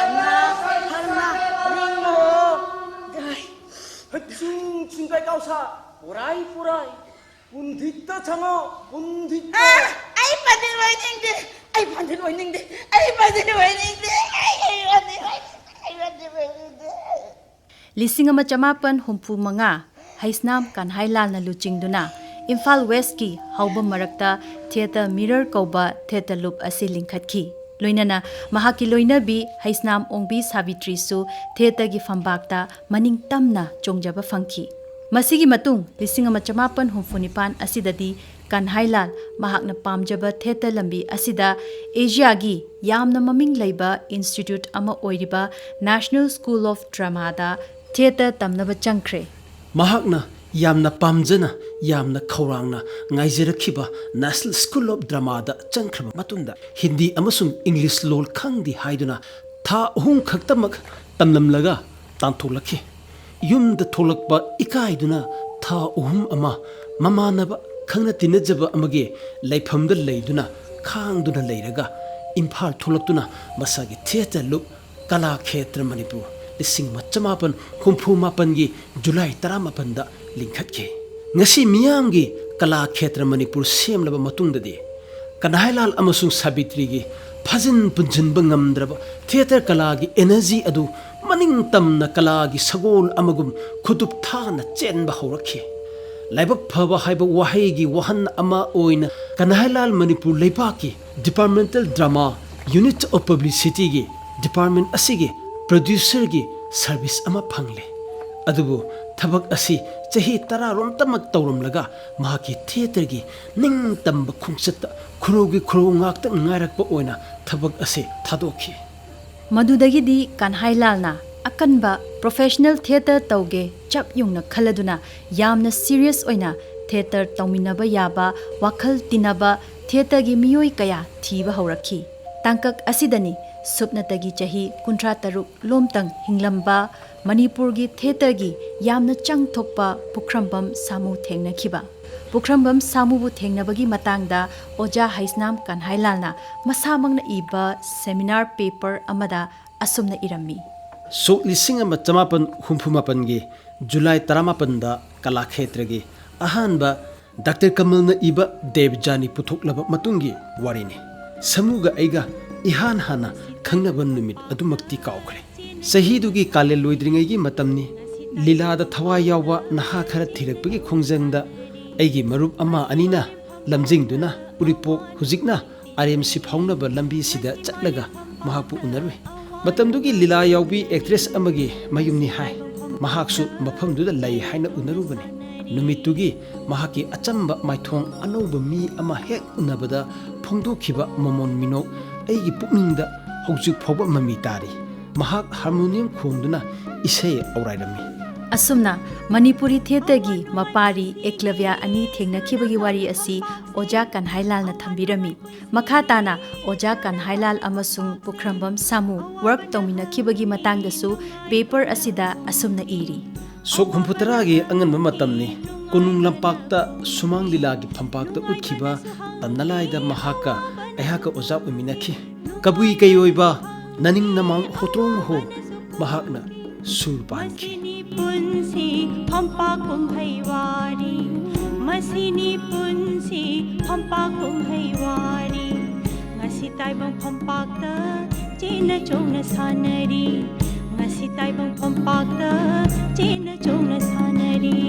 ꯑꯅꯥ ꯐꯔꯅ ꯔꯤꯡꯉꯣ꯫ ꯗꯣꯏ ꯍꯆꯨꯡ ꯆꯤꯡꯒꯥꯏ ꯀꯥꯎꯁꯥ ꯄꯨꯔꯥꯏ ꯄꯨꯔꯥꯏ꯫ ꯄꯨꯟꯗꯤꯠꯇ ꯆꯪꯉꯣ, ꯄꯨꯟꯗꯤꯠꯇ꯫ ꯑꯥ, ꯑꯩ ꯄꯟꯗꯤꯠ ꯑꯣꯏꯅꯤꯡꯗꯦ꯫ ꯑꯩ ꯄꯟꯗꯤꯠ ꯑꯣꯏꯅꯤꯡꯗꯦ꯫ ꯑꯩ ꯄꯟꯗꯤꯠ ꯑꯣꯏꯅꯤꯡꯗꯦ꯫ ꯑꯩ, ꯑꯩ ꯄꯟꯗꯤꯠ ꯑꯣꯏꯅꯤꯡꯗꯦ꯫ ꯑꯩ ꯄꯟꯗꯤꯠ ꯑꯣꯏꯅꯤꯡꯗꯦ꯫ ꯂꯤꯁꯤꯡ ꯑꯃ ꯆꯃꯥꯄꯟ ꯍꯨꯝꯐꯨ ꯃꯉꯥ, ꯍꯩꯁꯅꯥꯝ ꯀꯥꯟꯍꯥꯏꯂꯥꯜꯅ ꯂꯨꯆꯤꯡꯗꯨꯅ ꯏꯝꯐꯥꯜ ꯋꯦꯁꯀꯤ ꯍꯧꯕ ꯃꯔꯛꯇ ꯊꯤꯌꯦꯇꯔ ꯃꯤꯔꯔ ꯀꯧꯕ ꯊꯤꯌꯦꯇꯔ ꯂꯨꯞ ꯑꯁꯤ ꯂꯤꯡꯈꯠꯈꯤ꯫ ꯂꯣꯏꯅꯅ ꯃꯍꯥꯛꯀꯤ ꯂꯣꯏꯅꯕꯤ ꯍꯩꯁꯅꯥꯝ ꯑꯣꯡꯕꯤ ꯁꯥꯕꯤꯇ꯭ꯔꯤꯁꯨ ꯊꯤꯌꯦꯇꯔꯒꯤ ꯐꯝꯕꯥꯛꯇ ꯃꯅꯤꯡ ꯇꯝꯅ ꯆꯣꯡꯖꯕ ꯐꯪꯈꯤ꯫ ꯃꯁꯤꯒꯤ ꯃꯇꯨꯡ ꯂꯤꯁꯤꯡ ꯑꯃ ꯆꯃꯥꯄꯟ ꯍꯨꯝꯐꯨ ꯅꯤꯄꯥꯟ ꯑꯁꯤꯗꯗꯤ ꯀꯟꯍꯥꯏꯂꯥꯜ ꯃꯍꯥꯛꯅ ꯄꯥꯝꯖꯕ ꯊꯤꯌꯦꯇꯔ ꯂꯝꯕꯤ ꯑꯁꯤꯗ ꯑꯦꯁꯤꯌꯥꯒꯤ ꯌꯥꯝꯅ ꯃꯃꯤꯡ ꯂꯩꯕ ꯏꯟꯁꯇꯤꯇ꯭ꯌꯨꯠ ꯑꯃ ꯑꯣꯏꯔꯤꯕ National School of Dramaꯗ ꯊꯤꯌꯦꯇꯔ ꯇꯝꯅꯕ ꯆꯪꯈ꯭ꯔꯦ꯫ ꯃꯍꯥꯛꯅ ꯌꯥꯝꯅ ꯄꯥꯝꯖꯅ, ꯌꯥꯝꯅ ꯈꯧꯔꯥꯡꯅ ꯉꯥꯏꯖꯔꯛꯈꯤꯕ National School of Dramaꯗ ꯆꯪꯈ꯭ꯔꯕ ꯃꯇꯨꯡꯗ ꯍꯤꯟꯗꯤ ꯑꯃꯁꯨꯡ ꯏꯪꯂꯤꯁ ꯂꯣꯜ ꯈꯪꯗꯦ ꯍꯥꯏꯗꯨꯅ ꯊꯥ ꯑꯍꯨꯝ ꯈꯛꯇꯃꯛ ꯇꯝꯂꯝꯂꯒ ꯇꯥꯟꯊꯣꯛꯂꯛꯈꯤ꯫ ꯌꯨꯝꯗ ꯊꯣꯛꯂꯛꯄ ꯏꯀꯥꯏꯗꯨꯅ ꯊꯥ ꯑꯍꯨꯝ ꯑꯃ ꯃꯃꯥꯟꯅꯕ, ꯈꯪꯅ ꯇꯤꯟꯅꯖꯕ ꯑꯃꯒꯤ ꯂꯩꯐꯝꯗ ꯂꯩꯗꯨꯅ ꯈꯥꯡꯗꯨꯅ ꯂꯩꯔꯒ ꯏꯝꯐꯥꯜ ꯊꯣꯛꯂꯛꯇꯨꯅ ꯃꯁꯥꯒꯤ ꯊꯤꯌꯦꯇꯔ ꯂꯨꯞ ꯀꯂꯥ ꯈꯦꯇ꯭ꯔ ꯃꯅꯤꯄꯨꯔ ꯂꯤꯁꯤꯡ ꯑꯃ ꯆꯃꯥꯄꯟ ꯍꯨꯝꯐꯨ ꯃꯥꯄꯟꯒꯤ ꯖꯨꯂꯥꯏ ꯇꯔꯥꯃꯥꯄꯟꯗ ꯂꯤꯡꯈꯠꯈꯤ꯫ ꯉꯁꯤ ꯃꯤꯌꯥꯝꯒꯤ ꯀꯂꯥ ꯈꯦꯇ꯭ꯔ ꯃꯅꯤꯄꯨꯔ ꯁꯦꯝꯂꯕ ꯃꯇꯨꯡꯗꯗꯤ ꯀꯟꯍꯥꯏꯂꯥꯜ ꯑꯃꯁꯨꯡ ꯁꯥꯕꯤꯇ꯭ꯔꯤꯒꯤ ꯐꯥꯖꯤꯟ ꯄꯨꯟꯁꯤꯟꯕ ꯉꯝꯗ꯭ꯔꯕ ꯊꯤꯌꯦꯇꯔ ꯀꯂꯥꯒꯤ ꯑꯦꯅꯔꯖꯤ ꯑꯗꯨ ꯃꯅꯤꯡ ꯇꯝꯅ ꯀꯂꯥꯒꯤ ꯁꯒꯣꯜ ꯑꯃꯒꯨꯝ ꯈꯨꯗꯨꯞ ꯊꯥꯅ ꯆꯦꯟꯕ ꯍꯧꯔꯛꯈꯤ꯫ ꯂꯥꯏꯕꯛ ꯐꯕ ꯍꯥꯏꯕ ꯋꯥꯍꯩꯒꯤ ꯋꯥꯍꯟ ꯑꯃ ꯑꯣꯏꯅ ꯀꯟꯍꯥꯏꯂꯥꯜ ꯃꯅꯤꯄꯨꯔ ꯂꯩꯕꯥꯛꯀꯤ Departmental Drama Unit of Publicityꯒꯤ department ꯑꯁꯤꯒꯤ producerꯒꯤ service ꯑꯃ ꯐꯪꯂꯦ꯫ ꯑꯗꯨꯕꯨ ꯊꯕꯛ ꯑꯁꯤ ꯆꯍꯤ ꯇꯔꯥꯔꯣꯝꯇꯃꯛ ꯇꯧꯔꯝꯂꯒ ꯃꯍꯥꯛꯀꯤ ꯊꯤꯌꯦꯇꯔꯒꯤ ꯅꯤꯡꯇꯝꯕ ꯈꯣꯡꯆꯠꯇ ꯈꯨꯔꯧꯒꯤ ꯈꯨꯔꯧ ꯉꯥꯛꯇ ꯉꯥꯏꯔꯛꯄ ꯑꯣꯏꯅ ꯊꯕꯛ ꯑꯁꯤ ꯊꯥꯗꯣꯛꯈꯤ꯫ ꯃꯗꯨꯗꯒꯤꯗꯤ ꯀꯟꯍꯥꯏꯂꯥꯜꯅ ꯑꯀꯟꯕ professional theatre ꯇꯧꯒꯦ ꯆꯞ ꯌꯨꯡꯅ ꯈꯜꯂꯗꯨꯅ ꯌꯥꯝꯅ serious ꯑꯣꯏꯅ theatre ꯇꯧꯃꯤꯟꯅꯕ ꯌꯥꯕ ꯋꯥꯈꯜ ꯇꯤꯟꯅꯕ theatreꯒꯤ ꯃꯤꯑꯣꯏ ꯀꯌꯥ ꯊꯤꯕ ꯍꯧꯔꯛꯈꯤ꯫ ꯇꯥꯡꯀꯛ ꯑꯁꯤꯗꯅꯤ ꯁꯨꯞꯅꯇꯒꯤ ꯆꯍꯤ ꯀꯨꯟꯊ꯭ꯔꯥ ꯇꯔꯨꯛ ꯂꯣꯝꯇꯪ ꯍꯤꯡꯂꯝꯕ ꯃꯅꯤꯄꯨꯔꯒꯤ theatreꯒꯤ ꯌꯥꯝꯅ ꯆꯪ ꯊꯣꯛꯄ ꯄꯨꯈ꯭ꯔꯝꯕꯝ ꯁꯥꯃꯨ ꯊꯦꯡꯅꯈꯤꯕ꯫ ꯄꯨꯈ꯭ꯔꯝꯕꯝ ꯁꯥꯃꯨꯕꯨ ꯊꯦꯡꯅꯕꯒꯤ ꯃꯇꯥꯡꯗ ꯑꯣꯖꯥ ꯍꯩꯁꯅꯥꯝ ꯀꯟꯍꯥꯏꯂꯥꯜꯅ ꯃꯁꯥꯃꯛꯅ ꯏꯕ seminar paper ꯑꯃꯗ ꯑꯁꯨꯝꯅ ꯏꯔꯝꯃꯤ꯫ ꯁꯣꯛ ꯂꯤꯁꯤꯡ ꯑꯃ ꯆꯃꯥꯄꯟ ꯍꯨꯝꯐꯨ ꯃꯥꯄꯟꯒꯤ ꯖꯨꯂꯥꯏ ꯇꯔꯥꯃꯥꯄꯟꯗ ꯀꯂꯥ ꯈꯦꯇ꯭ꯔꯒꯤ ꯑꯍꯥꯟꯕ ꯗꯥꯛꯇꯔ ꯀꯃꯜꯅ ꯏꯕ ꯗꯦꯕꯖꯥꯅꯤ ꯄꯨꯊꯣꯛꯂꯕ ꯃꯇꯨꯡꯒꯤ ꯋꯥꯔꯤꯅꯤ꯫ ꯁꯥꯃꯨꯒ ꯑꯩꯒ ꯏꯍꯥꯟ ꯍꯥꯟꯅ ꯈꯪꯅꯕ ꯅꯨꯃꯤꯠ ꯑꯗꯨꯃꯛꯇꯤ ꯀꯥꯎꯈ꯭ꯔꯦ꯫ ꯆꯍꯤꯗꯨꯒꯤ ꯀꯥꯂꯦꯟ ꯂꯣꯏꯗ꯭ꯔꯤꯉꯩꯒꯤ ꯃꯇꯝꯅꯤ꯫ ꯂꯤꯂꯥꯗ ꯊꯋꯥꯏ ꯌꯥꯎꯕ ꯅꯍꯥ ꯈꯔ ꯊꯤꯔꯛꯄꯒꯤ ꯈꯣꯡꯖꯪꯗ ꯑꯩꯒꯤ ꯃꯔꯨꯞ ꯑꯃ ꯑꯅꯤꯅ ꯂꯝꯖꯤꯡꯗꯨꯅ ꯎꯔꯤꯄꯣꯛ, ꯍꯧꯖꯤꯛꯅ ꯑꯔꯦꯝꯁꯤ ꯐꯥꯎꯅꯕ ꯂꯝꯕꯤꯁꯤꯗ ꯆꯠꯂꯒ ꯃꯍꯥꯛꯄꯨ ꯎꯅꯔꯨꯏ꯫ ꯃꯇꯝꯗꯨꯒꯤ ꯂꯤꯂꯥ ꯌꯥꯎꯕꯤ actress ꯑꯃꯒꯤ ꯃꯌꯨꯝꯅꯤ ꯍꯥꯏ꯫ ꯃꯍꯥꯛꯁꯨ ꯃꯐꯝꯗꯨꯗ ꯂꯩ ꯍꯥꯏꯅ ꯎꯅꯔꯨꯕꯅꯤ꯫ ꯅꯨꯃꯤꯠꯇꯨꯒꯤ ꯃꯍꯥꯛꯀꯤ ꯑꯆꯝꯕ ꯃꯥꯏꯊꯣꯡ ꯑꯅꯧꯕ ꯃꯤ ꯑꯃ ꯍꯦꯛ ꯎꯅꯕꯗ ꯐꯣꯡꯗꯣꯛꯈꯤꯕ ꯃꯃꯣꯟ ꯃꯤꯅꯣꯛ ꯑꯩꯒꯤ ꯄꯨꯛꯅꯤꯡꯗ ꯍꯧꯖꯤꯛ ꯐꯥꯎꯕ ꯃꯃꯤ ꯇꯥꯔꯤ꯫ ꯃꯍꯥꯛ harmonium ꯈꯣꯡꯗꯨꯅ ꯏꯁꯩ ꯑꯧꯔꯥꯏꯔꯝꯃꯤ꯫ ꯑꯁꯨꯝꯅ ꯃꯅꯤꯄꯨꯔꯤ theatreꯒꯤ ꯃꯄꯥꯔꯤ ꯑꯦꯀꯂꯕ꯭ꯌ ꯑꯅꯤ ꯊꯦꯡꯅꯈꯤꯕꯒꯤ ꯋꯥꯔꯤ ꯑꯁꯤ ꯑꯣꯖꯥ ꯀꯟꯍꯥꯏꯂꯥꯜꯅ ꯊꯝꯕꯤꯔꯝꯃꯤ꯫ ꯃꯈꯥ ꯇꯥꯅ ꯑꯣꯖꯥ ꯀꯟꯍꯥꯏꯂꯥꯜ ꯑꯃꯁꯨꯡ ꯄꯨꯈ꯭ꯔꯝꯕꯝ ꯁꯥꯃꯨ work ꯇꯧꯃꯤꯟꯅꯈꯤꯕꯒꯤ ꯃꯇꯥꯡꯗꯁꯨ paper ꯑꯁꯤꯗ ꯑꯁꯨꯝꯅ ꯏꯔꯤ꯫ ꯁꯣꯛ ꯍꯨꯝꯐꯨꯇꯔꯥꯒꯤ ꯑꯉꯟꯕ ꯃꯇꯝꯅꯤ꯫ ꯀꯣꯅꯨꯡ ꯂꯝꯄꯥꯛꯇ ꯁꯨꯃꯥꯡ ꯂꯤꯂꯥꯒꯤ ꯐꯝꯄꯥꯛꯇ ꯎꯠꯈꯤꯕ ꯇꯝꯅꯂꯥꯏꯗ ꯃꯍꯥꯛꯀ ꯑꯩꯍꯥꯛꯀ ꯑꯣꯖꯥ ꯑꯣꯏꯃꯤꯟꯅꯈꯤ꯫ ꯀꯕꯨꯏ ꯀꯩꯑꯣꯏꯕ ꯅꯅꯤꯡ ꯅꯃꯥꯡ ꯍꯣꯇ꯭ꯔꯣꯡ ꯍꯣ ꯃꯍꯥꯛꯅ ꯁꯨꯔ ꯄꯥꯟꯈꯤ꯫ ꯃꯁꯤꯅꯤ ꯄꯨꯟꯁꯤ ꯐꯝꯄꯥꯛ ꯀꯨꯝꯍꯩ ꯋꯥꯔꯤ, ꯃꯁꯤꯅꯤ ꯄꯨꯟꯁꯤ ꯐꯝꯄꯥꯛ ꯀꯨꯝꯍꯩ ꯋꯥꯔꯤ꯫ ꯉꯁꯤ ꯇꯥꯏꯕꯪ ꯐꯝꯄꯥꯛꯇ ꯆꯦꯟꯅ ꯆꯣꯡꯅ ꯁꯥꯟꯅꯔꯤ, ꯉꯁꯤ ꯇꯥꯏꯕꯪ ꯐꯝꯄꯥꯛꯇ ꯆꯦꯟꯅ ꯆꯣꯡꯅ ꯁꯥꯟꯅꯔꯤ꯫